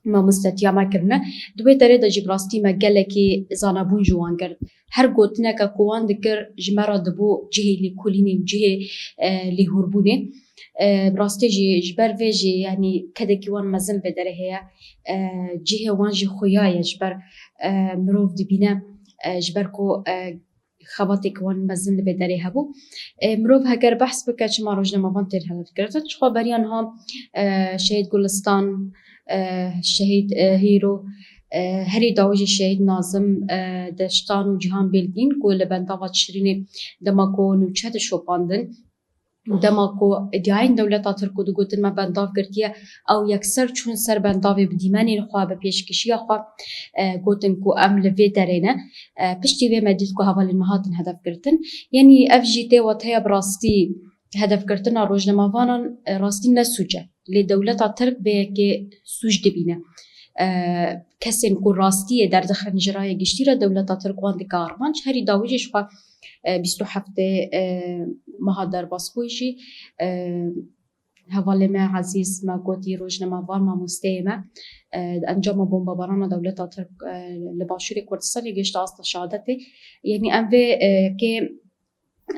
mamostetiya me kirine. Di wê derê de jî bi rastî me gelekî zanebûn ji wan girt. Her gotineke ku wan dikir ji me re dibû cihê lêkolînê û cihê, e, lêhorbûnê. E, bi rastî jî ji ber vê jî, yanî kedekî wan mezin vê derê heye. E, cihê wan jî xuya ye ji ber, e, mirov dibîne, e, ji ber ku, e, xebateke wan mezin li vê derê hebû. E, mirov heger behs bike çima rojnamevan tên hedef girtin, ji xwe beriya niha, e, Şehîd Gulistan, e, Şehîd, e, Hîro, e, herî dawî jî Şehîd Nazim, e, Deştan û Cîhan Bêlgîn ku li bendava Tişrînê dema ku nûçe dişopandin, dema ku îdîayên dewleta Tirk ku digotin me bendav girtiye, ew yekser çûn ser bendavê bi dîmenên xwe, bi pêşkişiya xwe, e, gotin ku em li vê derê ne. E, piştî vê me dît ku hevalên me hatin hedef girtin. Yanî ev jî tê wateya bi rastî hedefgirtina rojnamevanan, e, rastî ne sûc e. Lê dewleta Tirk vê yekê sûc dibîne. E, kesên ku rastiyê derdixin ji raya giştî re dewleta Tirk wan dike armanc. Herî dawî jî ji xwe, e, bîst û heftê, e, meha derbasbûyî jî, e, hevalê me ezîz me gotî rojnamevan mamosteyê me, e, di encama bombebarana dewleta Tirk, e, li Başûrê Kurdistanê gihişte asta şehadetê. Yanî em vê, e, kê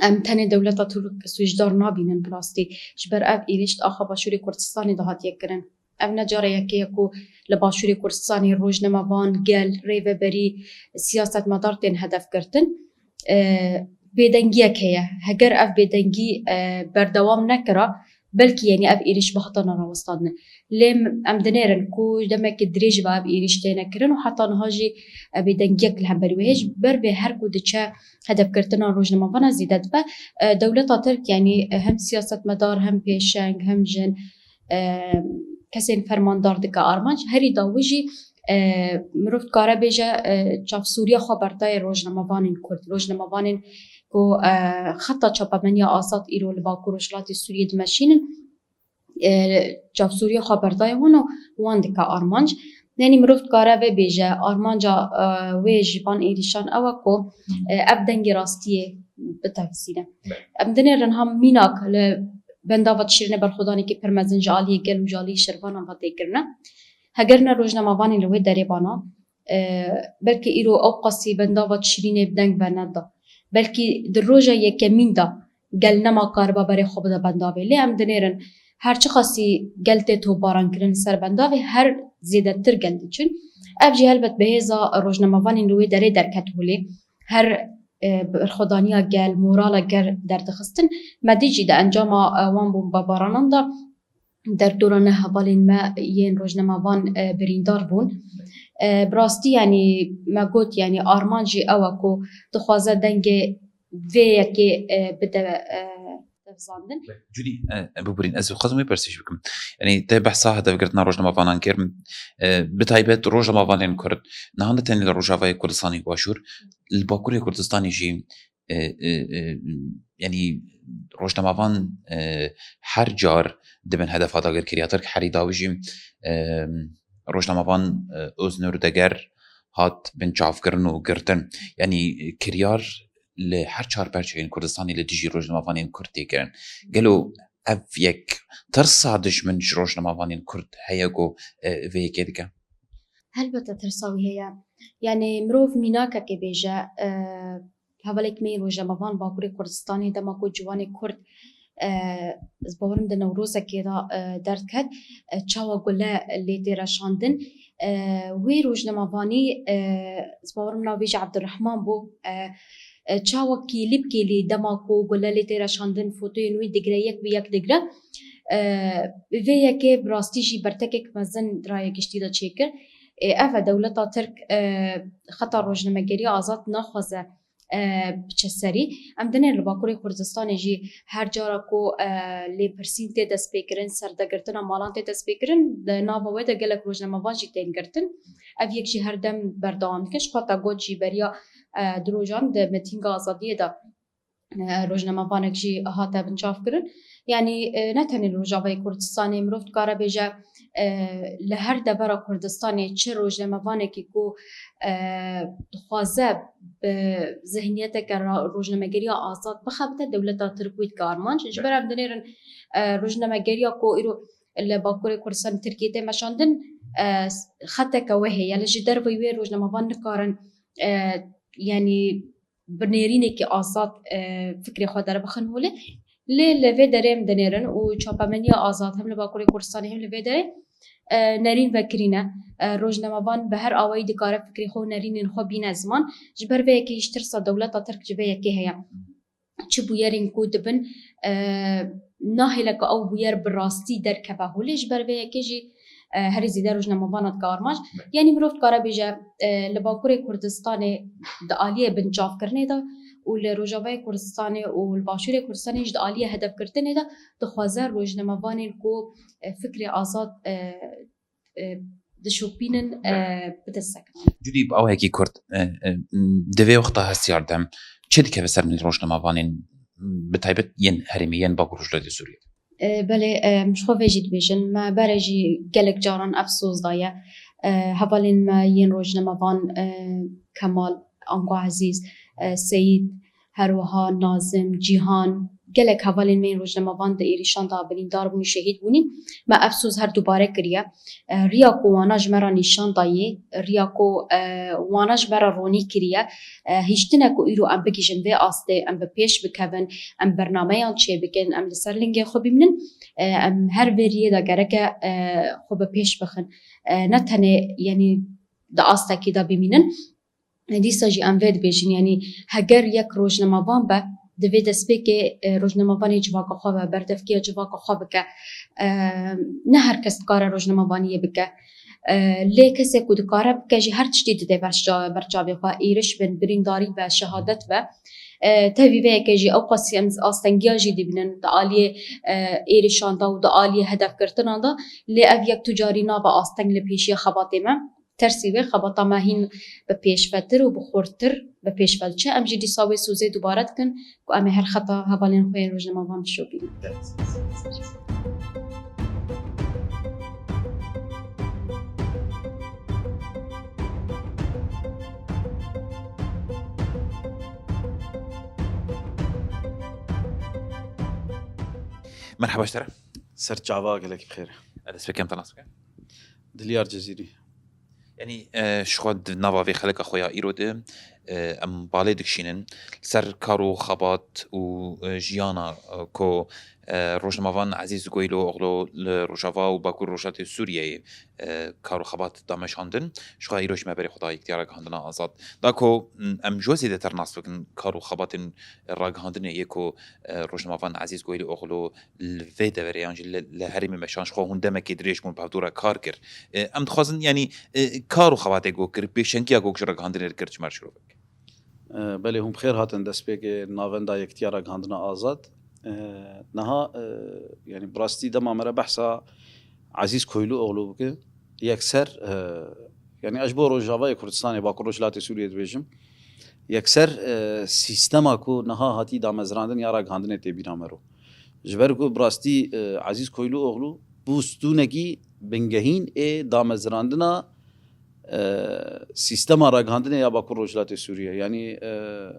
em tenê dewleta Tirk sûcdar nabînin bi rastî. Ji ber ev êrîş di axa Başûrê Kurdistanê de hatiye kirin. Ev ne cara yekê ye ku li Başûrê Kurdistanê rojnamevan, gel, rêveberî, siyasetmedar tên hedef girtin. E, bêdengiyek heye. Heger ev bêdengî, e, berdewam nekira, belkî, yanî, ev êrîş bihata nerawestandin. Lê em dinêrin ku demeke dirêj ve ev êrîş têne kirin û heta niha jî, e, bêdengiyek li hemberî wê heye. Ji ber vê her ku diçe hedefgirtina rojnamevanan zêde dibe. E, dewleta Tirk, yanî, e, hem siyasetmedar, hem pêşeng, hem jin, e, kesên fermandar dike armanc. Herî dawî jî, e, mirov dikare bêje, e, çavsûriya xwe berdayê rojnamevanên Kurd, rojnamevanên ku, e, xeta çapemeniya azad îro li Bakur Rojhilatê Sûriyê dimeşînin, e, çavsûriya xwe berdayê wan û wan dike armanc. Yanî mirov dikare vê bêje, armanca, e, wê ji van êrîşan ew e ku, e, ev dengê rastiyê bitefsîne. Em dinêrin ha mînak li bendava Tişrînê berxwedanekî pir mezin ji aliyê gel û ji aliyê şervanan ve tê kirine. Heger ne rojnamevanê li wê derê bana, e, belkî îro ew qasî bendava Tişrînê bi deng veneda. Belkî di roja yekemîn de gel nema kariba berê xwe bide bendavê. Lê em dinêrin her çiqasî gel tê topbaran kirin ser bendavê, her zêdetir gel diçin. Ev jî helbet bi hêza rojnamevanên li wê derê derket holê. Her, e, berxwedaniya gel, morala gel derdixistin. Me dî jî di encama, e, wan bombebaranan de derdora neh hevalên me yên rojnamevan, e, birîndar bûn. E, bi rastî, yanî me got, yanî armanc jî ew e ku dixwaze dengê vê yekê, e, bide, e, tevzandin. Cudî, e, e, bibûrîn, ez xwazim wê pirsê jî bikim. Yanî te behsa hedefgirtina rojnamavanan kir. E, bi taybet rojnamavanên Kurd, niha ne tenê li Rojavayê Kurdistanê û Başûr, li Bakurê Kurdistanê jî, e, e, e, yanî rojnamavan, e, her car dibin hedefa dagirkeriya Tirk. Herî dawî jî, e, rojnamavan, e, Oznur Deger hat binçavkirin û girtin. Yanî kiryar li her çar perçeyên Kurdistanê li dijî rojnamavanên Kurd tê kirin. Gelo ev yek tirsa dijmin ji rojnamavanên Kurd heye ku, e, vê yekê dike? Helbete tirsa wî heye. Yanî mirov mînakekê bêje, e, hevalek me yê rojnamevan Bakurê Kurdistanê, dema ku ciwanê Kurd, e, ez bawerim di Newrozekê de, e, derdiket, e, çawa gule lê tê reşandin. E, wê rojnamevanî, e, ez bawerim navê jî Ebdurrehman bû, e, e, çawa kêlî bi kêlî dema ku gule lê tê reşandin, fotoyên wî digire, yek bi yek digire. E, vê yekê bi rastî jî bertekek mezin di raya giştî de çêkir. E, ev e, dewleta Tirk, e, xeta rojnamegeriya azad naxwaze, e, biçe serî. Em dinêrin li Bakurê Kurdistanê jî her cara ku, e, lêpirsîn tê destpêkirin, serdegirtina malan tê destpêkirin, di nava wê de gelek rojnamevan jî tên girtin. Ev yek jî her dem berdewam dike. Ji xwe te got jî beriya, e, du rojan di mitînga azadiyê de, e, rojnamevanek jî hate binçavkirin. Yanî, e, ne tenê li Rojavayê Kurdistanê, mirov dikare bêje, e, li her devera Kurdistanê çi rojnamevanekî ku, e, dixwaze bi zihniyeteke ra-, rojnamegeriya azad bixebite, dewleta Tirk wî dike armanc. Ji ber em dinêrin, e, rojnamegeriya ku îro li Bakurê Kurdistanê Tirkiyê tê meşandin, e, xeteke wê heye. Li ji derveyî wê rojnamevan nikarin, e, yanî bi nêrînekî azad, e, fikrê xwe deribixin holê. Lê li vê derê em dinêrin û çapemeniya azad hem li Bakurê Kurdistanê hem li vê derê, e, nerîn vekirî ne. E, rojnamevan bi her awayî dikare fikrê xwe û nerînên xwe bîne ziman. Ji ber vê yekê jî tirsa dewleta Tirk ji vê yekê heye. Çi bûyerên ku dibin, e, nahêle ku ew bûyer bi rastî derkeve holê, ji ber vê yekê jî, e, herî zêde rojnamevana dike armanc. Yanî mirov dikare bêje, e, li Bakurê Kurdistanê di aliyê binçavkirinê de û li Rojavayê Kurdistanê û li Başûrê Kurdistanê jî di aliyê hedefgirtinê de dixwaze rojnamevanên ku, e, fikrê azad, e, e, dişopînin, e, bidestekin. Cudî bi awayekî kurt, e, e, di vê wexta hestiyar de çi dikeve ser rojnamevanên, bi taybet yên herêmê, yên Bakur Rojhilatê Sûriyê? E, belê, e, ji xwe vê jî dibêjin. Me berê jî gelek caran efsoz daye. E, hevalên me yên rojnamevan, e, Kemal, ango Ezîz, e, Seyîd, her wiha Nazim, Cîhan, gelek hevalên me yên rojnamevan di êrîşan de birîndar bûnî, şehîd bûnî. Me efsoz her dubare kiriye. E, riya ku wana ji me re nîşan dayî, riya ku, e, wana ji me re ronî kiriye, e, hiştine ku îro em bigihîjin vê astê, em bi pêş bikevin, em bernameyan çêbikin, em li ser lingê xwe bimînin, e, em her vê riyê de gereke, e, xwe bi pêş bixin. E, ne tenê, yanî di astekî de bimînin. Dîsa jî em vê dibêjin, yanî heger yek rojnamevan be, divê destpêkê, e, rojnamevanê civaka xwe be, berdevkiya civaka xwe bike. E, ne her kes dikare rojnamevaniyê bike. E, lê kesê ku dikare bike jî her tiştî dide ber ça-, ber çavê xwe, êriş bin, birîndarî be, şehadet be. E, tevî vê yekê jî ew qasî em astengiya jî dibînin di aliyê, e, êrişan de û di aliyê hedefgirtinan de. Lê ev yek tu carî nabe asteng li pêşiya xebatê me. Tersî wê xebata me hîn bi pêş ve tir û bi xurtir bi pêş ve diçe. Em jî dîsa wê sozê dubare dikin ku em ê her xeta hevalên xwe yên rojnamevan bişopînin. Merhaba ji te re. Ser çava gelek bi xêr. Ez dest pê kem te nas bikim. Dilyar Cezîrî. Yanî, e, ji xwe di nava vê xeleka xwe ya îro de, e, em balê dikişînin ser kar û xebat û, e, jiyana, e, ku, e, rojnamevan Ezîz Koyluoğlu li Rojava û Bakur Rojhilatê Sûriyeyê, e, kar û xebat dameşandin. Ji xwe îro jî me berê xwe da yektiya ragihandina azad. Da ku, m, em ji we zêdetir nas bikin kar û xebatên ragihandinê yê ku, e, rojnamevan Ezîz Koyluoğlu li vê deverê yan jî li, li herêmê meşan ji xwe hûn demekê dirêj bûn bi hevdû re kar kir. E, em dixwazin, yanî, e, kar û xebatê ku kir, pêşengiya ku ji ragihandinê re kir çima şirovek? E, belê hûn bi xêr hatin destpêkê navenda Yektiya Ragihandina Azad. E, niha, e, yanî bi rastî dema me re behsa Ezîz Koyluoğlu bike, yekser, e, yanî ez ji bo Rojavayê Kurdistanê, Bakur Rojhilatê Sûriyê dibêjim, yekser, e, sîstema ku niha hatî damezrandin ya ragihandinê tê bîra me ro. Ji ber ku bi rastî, e, Ezîz Koyluoğlu bû stûnekî bingehîn ê damezrandina, e, sîstema ragihandinê ya Bakur Rojhilatê Sûriyê. Yanî, e,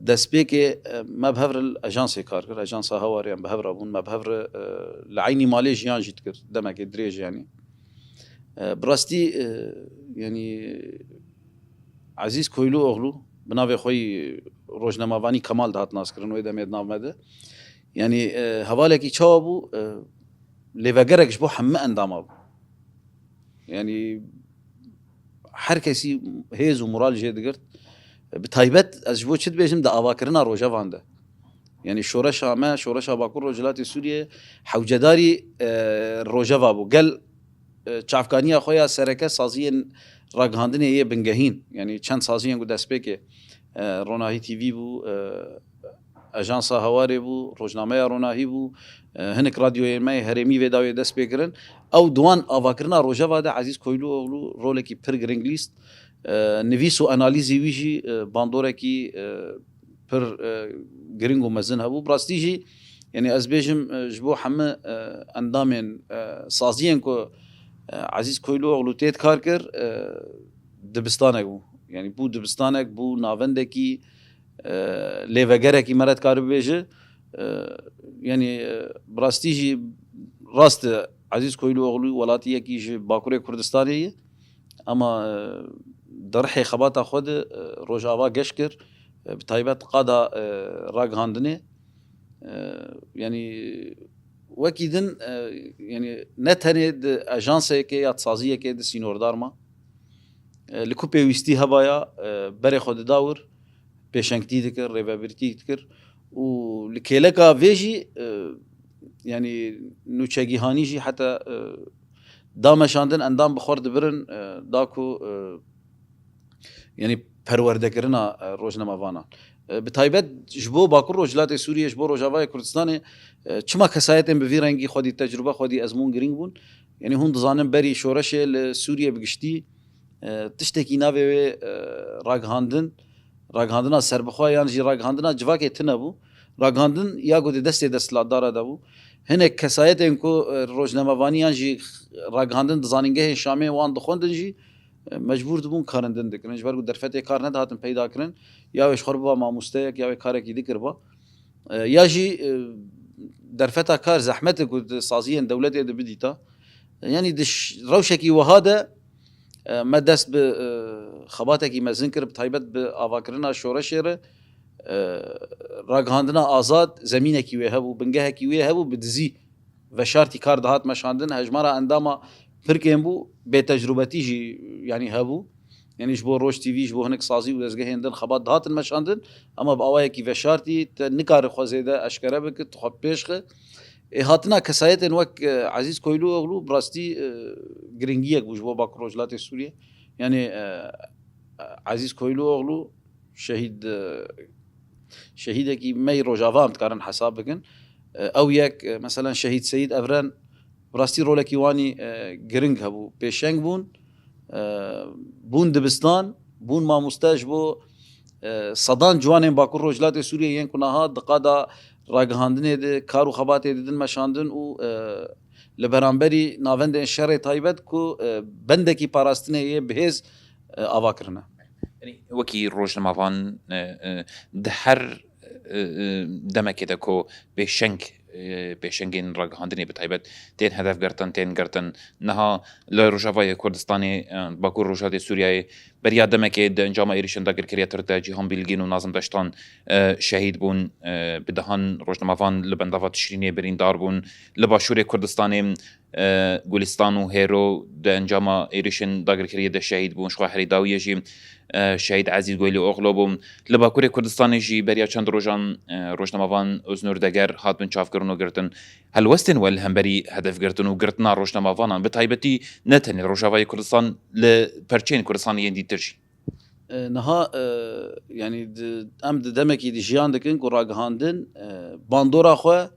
destpêkê, e, me bi hev re li ajansê kar kir, ajansa Hawarê em bi hev re bûn, me bi hev re, e, li eynî malê jiyan jî dikir, demekê dirêj yanî. E, bi rastî, e, yanî Ezîz Koyluoğlu, bi navê xwe yî rojnamevanî Kemal dihat naskirin, wê demê di nav me de. Yanî, e, hevalekî çawa bû, e, lêvegerek ji bo hemû endama bû. Yanî her kesî hêz û moral jê digirt. Bi taybet ez ji bo çi dibêjim, di avakirina rojevan de. Yanî şoreşa me, şoreşa Bakur Rojhilatê Sûriyê hewcedarî, e, rojeva bû. Gel, e, çavkaniya xwe ya sereke saziyên ragihandinê yê bingehîn, yanî çend saziyên ku destpêkê, e, Ronahî T V bû, e, Ajansa Hawarê bû, Rojnameya Ronahî bû, e, hinek radyoyên me yê herêmî vê dawê dest pê kirin. Ew di wan avakirina rojeva de Ezîz Koyluoğlu rolekî pir giring lîst. E, nivîs û analîzê wî jî, e, bandorekî, e, pir, e, giring û mezin hebû. Bi rastî jî, yanî ez bêjim, e, ji bo hemû, e, endamên, e, saziyên ku, e, Ezîz Koyluoğlu tê dikar kir, e, dibistanek bû. Yanî bû dibistanek, bû navendekî, e, lêvegerekî me re dikare bibêje. E, yanî, e, bi rastî jî rast e, Ezîz Koyluoğlu welatiyekî ji Bakurê Kurdistanê ye. Ema, e, di rihê xebata xwe de, e, Rojava geş kir, e, bi taybet qada, e, ragihandinê. E, yanî wekî din, e, yanî ne tenê di ajanseke ya di saziyeke de sînordar ma. E, li ku pêwîstî hebaya, e, berê xwe dida wir, pêşengtî dikir, rêvebirtî dikir û li kêleka vê jî, e, yanî nûçegîhanî jî heta, e, dameşandin endam bi xwe re dibirin, e, da ku, e, yanî perwerdekirina, e, rojnamevanan. E, bi taybet ji bo Bakur Rojhilatê Sûriyê, ji bo Rojavayê Kurdistanê, e, çima kesayetên bi vî rengî xwedî tecrûbe, xwedî ezmûn girîng bûn? Yanî hûn dizanin berî şoreşê li Sûriyê bi giştî, e, tiştekî navê wê, e, ragihandin, ragihandina serbixwe yan jî ragihandina civakê tune bû. Ragihandin ya ku di destê desthilatdara de bû. Hinek kesayetên ku, e, rojnamevanî yan jî ragihandin di zanîngehên Şamê wan dixwendin jî, e, mecbûr dibûn karindin dikirin. Ji ber ku derfetê kar nedihatin peyda kirin, ya wê ji xwe re biba mamosteyek, ya wê karekî dikiriba. E, ya jî, e, derfeta kar zehmet e ku di saziyên dewletê de bidîta. E, yanî di ş-, rewşekî wiha de, e, me dest bi, e, xebatekî mezin kir, bi taybet bi avakirina şoreşê re, e, ragihandina azad zemînekî wê hebû, bingehekî wê hebû, bi dizî veşartî kar dihat meşandin, hejmara endama pir kêm bû, bêtecrûbetî jî yanî hebû. Yanî ji bo Roj T V, ji bo hinek sazî û dezgehên din xebat dihatin meşandin, ema bi awayekî veşartî te nikare xwe zêde eşkere bike, tu xwe pêş xe. Ê hatina kesayetên wek, e, Ezîz Koyluoğlu bi rastî, e, giringiyek bû ji bo Bakur Rojhilatê Sûriyê. Yanî, e, Ezîz Koyluoğlu şehîd, e, şehîdekî me yî Rojava em dikarin hesab bikin. E, ew yek, e, meselen Şehîd Seyîd Evren, bi rastî rolekî wanî, e, giring hebû. Pêşeng bûn, e, bûn dibistan, bûn mamoste ji bo, e, sedan ciwanên Bakur Rojhilatê Sûriyê yên ku niha di qada ragihandinê de, kar û xebatê didin meşandin û, e, li beramberî navendên şerê taybet ku, e, bendekî parastinê yê bihêz, e, ava kirine. Yanî wekî rojnamevan, e, e, di her, e, e, demekê de ku pêşeng e, pêşengên ragihandinê bi taybet tên hedef girtin, tên girtin. Niha li Rojavayê Kurdistanê, e, Bakur Rojhilatê Sûriyeyê beriya demekê di encama êrişên dagirkeriya Tirk de Cîhan Bilgîn û Nazim Deştan, e, şehîd bûn. E, bi dehan rojnamevan li bendava Tişrînê birîndar bûn. Li Başûrê Kurdistanê, e, Gulistan û Hêro di encama êrişên dagirkeriyê de şehîd bûn. Ji xwe herî dawiyê jî, e, şehîd Ezîz Welî Oxlo bû. Li Bakurê Kurdistanê jî beriya çend rojan, e, rojnamevan Oznur Deger hat bin çavkirin û girtin. Helwestên we li hemberî hedefgirtin û girtina rojnamevanan, bi taybetî ne tenê Rojavayê Kurdistan, li perçeyên Kurdistanê yên dîtir jî. E, niha, e, yanî di, em di demekî di jiyan dikin ku ragihandin, e, bandora xwe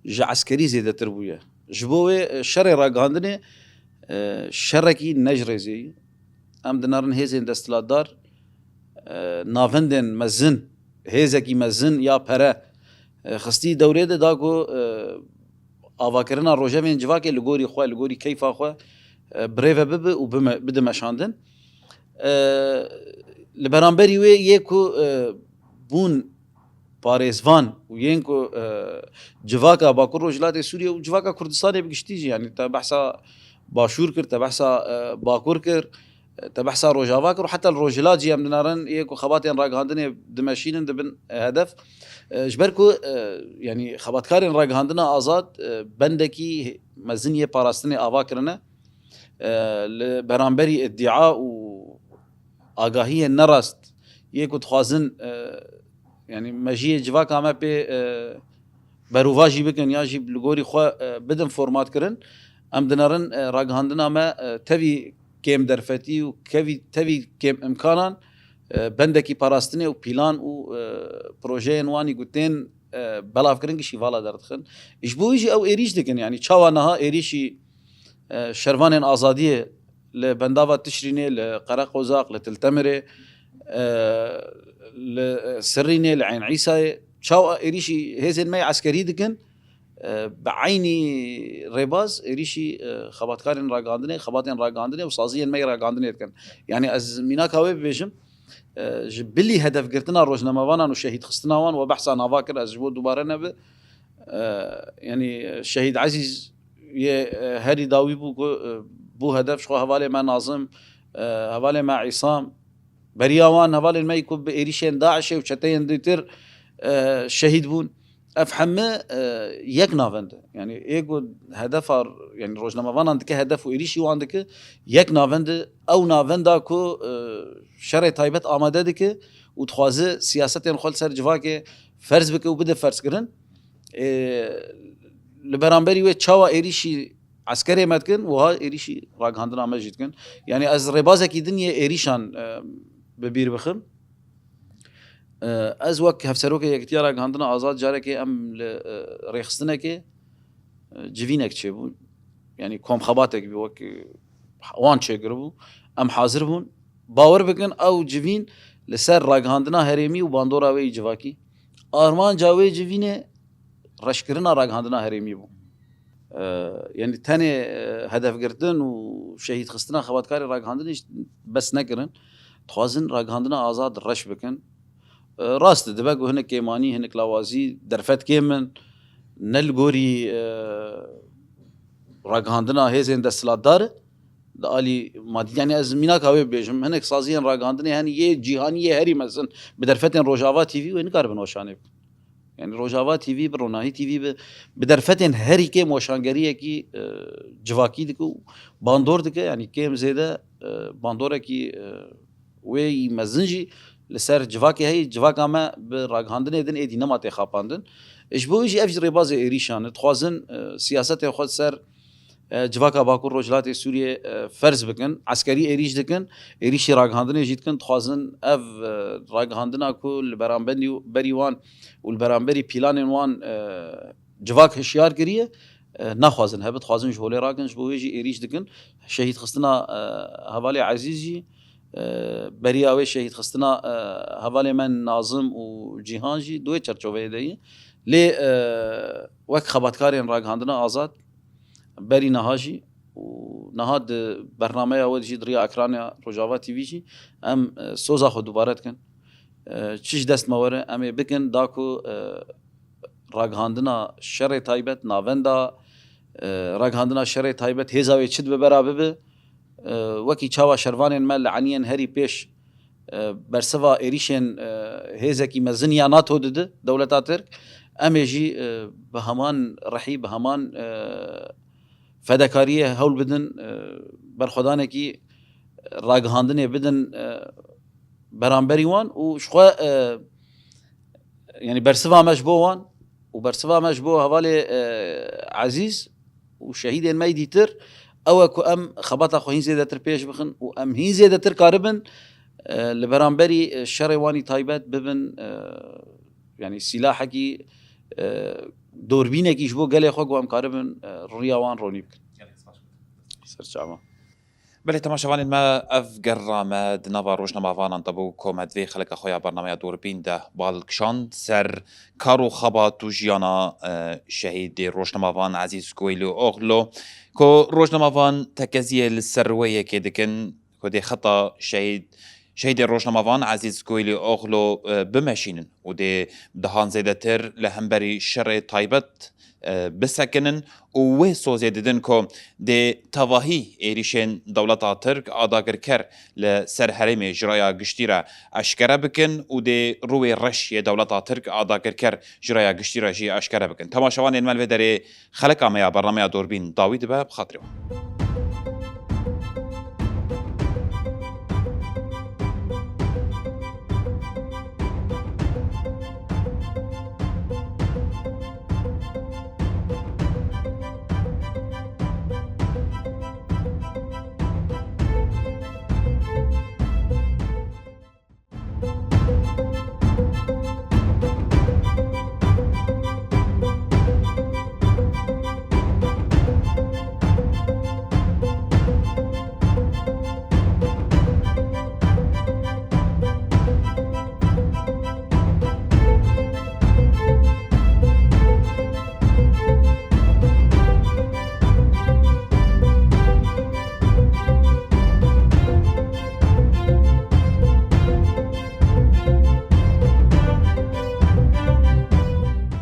ji eskerî zêdetir bûye. Ji bo wê, e, şerê ragihandinê, e, şerekî ne ji rêzê ye. Em dinerin hêzên desthilatdar, e, navendên mezin, hêzekî mezin ya pere, e, xistî dewrê de da ku, e, avakirina rojevên civakê li gorî xwe, li gorî keyfa xwe, e, birêve bibe û bime-, bide meşandin. E, li beramberî wê yê ku, e, bûn parêzvan û yên ku, e, civaka Bakur Rojhilatê Sûriyê û civaka Kurdistanê bi giştî jî, yanî te behsa Başûr kir, te behsa, e, Bakur kir, e, te behsa Rojava kir û heta li Rojhilat jî em dinerin yê ku xebatên ragihandinê dimeşînin dibin hedef. E, ji ber ku, e, yanî xebatkarên ragihandina azad, e, bendekî mezin yê parastinê ava kirine. E, li beramberî îdia û agahiyên nerast yê ku dixwazin, e, yanî mejiyê civaka me pê, e, berûvajî bikin ya jî li gorî xwe, e, bidin formatkirin, em dinerin, e, ragihandina me, e, tevî kêm derfetî û kevî, tevî kêm imkanan, e, bendekî parastinê û pîlan û, e, projeyên wanî ku tên, e, belavkirin gişî vala derdixin. Ji bo wî jî ew êrîş dikin, yanî çawa niha êrîşî, e, şervanên azadiyê li bendava Tişrînê, li Qereqozaq, li Til Temirê, e, li, e, Sirrînê, li Eyn Îsayê, çawa êrîşî hêzên me yê eskerî dikin, e, bi eynî rêbaz êrîşî, e, xebatkarên ragihandinê, xebatên ragihandinê û saziyên me yê ragihandinê dikin. Yanî ez mînaka wê bibêjim, e, ji bilî hedefgirtina rojnamevanan û şehîdxistina wan we behsa nava kir, ez ji bo dubare nebe. E, yanî Şehîd Ezîz yê, e, herî dawî bû ku, e, bû hedef ji xwe hevalê me Nazim, e, hevalê me Îsam, beriya wan hevalên me yî ku bi êrîşên DAIŞê û çeteyên dîtir, e, şehîd bûn. Ev heme, e, yek navend e. Yanî ê ku hedefa, yanî rojnamevanan dike hedef û êrîşî wan dike, yek navend e. Ew navenda ku, e, şerê taybet amade dike û dixwaze siyasetên xwe li ser civakê ferz bike û bide ferzkirin. E, li beramberî wê çawa êrîşî eskerê me dikin, wiha êrîşî ragihandina me jî dikin. Yanî ez rêbazekî din yê êrîşan, e, bi bîr bixim. E, ez wek Hevserokê Yekîtiya Ragihandina Azad carekê em li, e, rêxistinekê, e, civînek çêbû. Yanî komxebatek bî wek, e, wan çêkiribû. Em hazir bûn. Bawer bikin ew civîn li ser ragihandina herêmî û bandora wê yî civakî. Armanca wê civînê reşkirina ragihandina herêmî bû. E, yanî tenê, e, hedefgirtin û şehîdxistina xebatkarê ragihandinê jî bes nekirin. Dixwazin ragihandina azad reş bikin. E, rast e, dibe ku hinek kêmanî, hinek lawazî derfet kêm in. Ne li gorî, e, ragihandina hêzên desthilatdar e. Di alî madî, yanî ez mînaka wê bibêjim, hinek saziyên ragihandinê hene yê cîhanî yê herî mezin bi derfetên Rojava T V wê nikaribin weşanê bikin. Yanî Rojava T V bi, Ronahî T V bi, bi derfetên herî kêm weşangeriyekî, e, civakî dike û bandor dike, yanî kêm zêde, e, bandorekî, e, wê yî mezin jî li ser civakê heye, civaka me bi ragihandinê din êdî nema tê xapandin. Ji bo wî jî ev jî rêbazê êrîşan e. Dixwazin, e, siyasetê xwe ser, e, civaka Bakur Rojhilatê Sûriyê, e, ferz bikin. Eskerî êrîş dikin, êrîşî ragihandinê jî dikin. Dixwazin ev, e, ragihandina ku li beramberî, berî wan û li beramberî pîlanên wan, e, civak hişyar kiriye, e, naxwazin hebe, dixwazin ji holê rakin, ji bo wê jî êrîş dikin. Şehîdxistina, e, hevalê Ezîz jî, e, beriya wê şehîdxistina, e, hevalê me Nazim û Cîhan jî di wê çerçoveyê de ye. Lê, e, wek xebatkarên ragihandina azad, berî niha jî û niha di bernameya we de jî di riya ekrana Rojava T V jî em, e, soza xwe dubare dikin. E, çi ji dest me were em ê bikin, da ku, e, ragihandina şerê taybet, navenda, e, ragihandina şerê taybet hêza wê çi dibe bera bibe. E, wekî çawa şervanên me li eniyên herî pêş, e, bersiva êrîşên, e, hêzekî mezin ya NATO didi dewleta Tirk, em ê jî, e, bi heman rihî, bi heman, e, fedekariyê hewl bidin, e, berxwedanekî ragihandinê bidin, e, beramberî wan û ji xwe, e, yanî bersiva me ji bo wan û bersiva me ji bo hevalê, e, ezîz û şehîdên me yî dîtir ew e ku em xebata xwe hîn zêdetir pêş bixin û em hîn zêdetir karibin, e, li beramberî, e, şerê wan î taybet bibin, e, yanî sîlahekî, e, dorbînekî ji bo gelê xwe ku em karibin, e, riya wan ronî bikin. Ser çava. Belê, temaşevanên me, ev gerra me di nava rojnamavanan de bû ku me di vê xeleka xwe ya bernameya Dûrbîn de bal kişand ser kar û xebat û jiyana, e, şehîdê rojnamavan Ezîz Koylu Oglu, ku rojnamavan tekeziyê li ser wê yekê dikin, ku dê xeta şehîd, şehîdê rojnamavan Ezîz Koylu Oglu, e, bimeşînin û dê dehan zêdetir li hemberî şerê taybet, e, bisekinin û wê sozê didin ku dê tevahî êrîşên dewleta Tirk a dagirker li ser herêmê ji raya giştî re eşkere bikin û dê rûyê reş yê dewleta Tirk a dagirker ji raya giştî re jî eşkere bikin. Temaşevanên me, li vê derê xeleka me ya bernameya Dûrbîn dawî dibe, bi xatirê wan.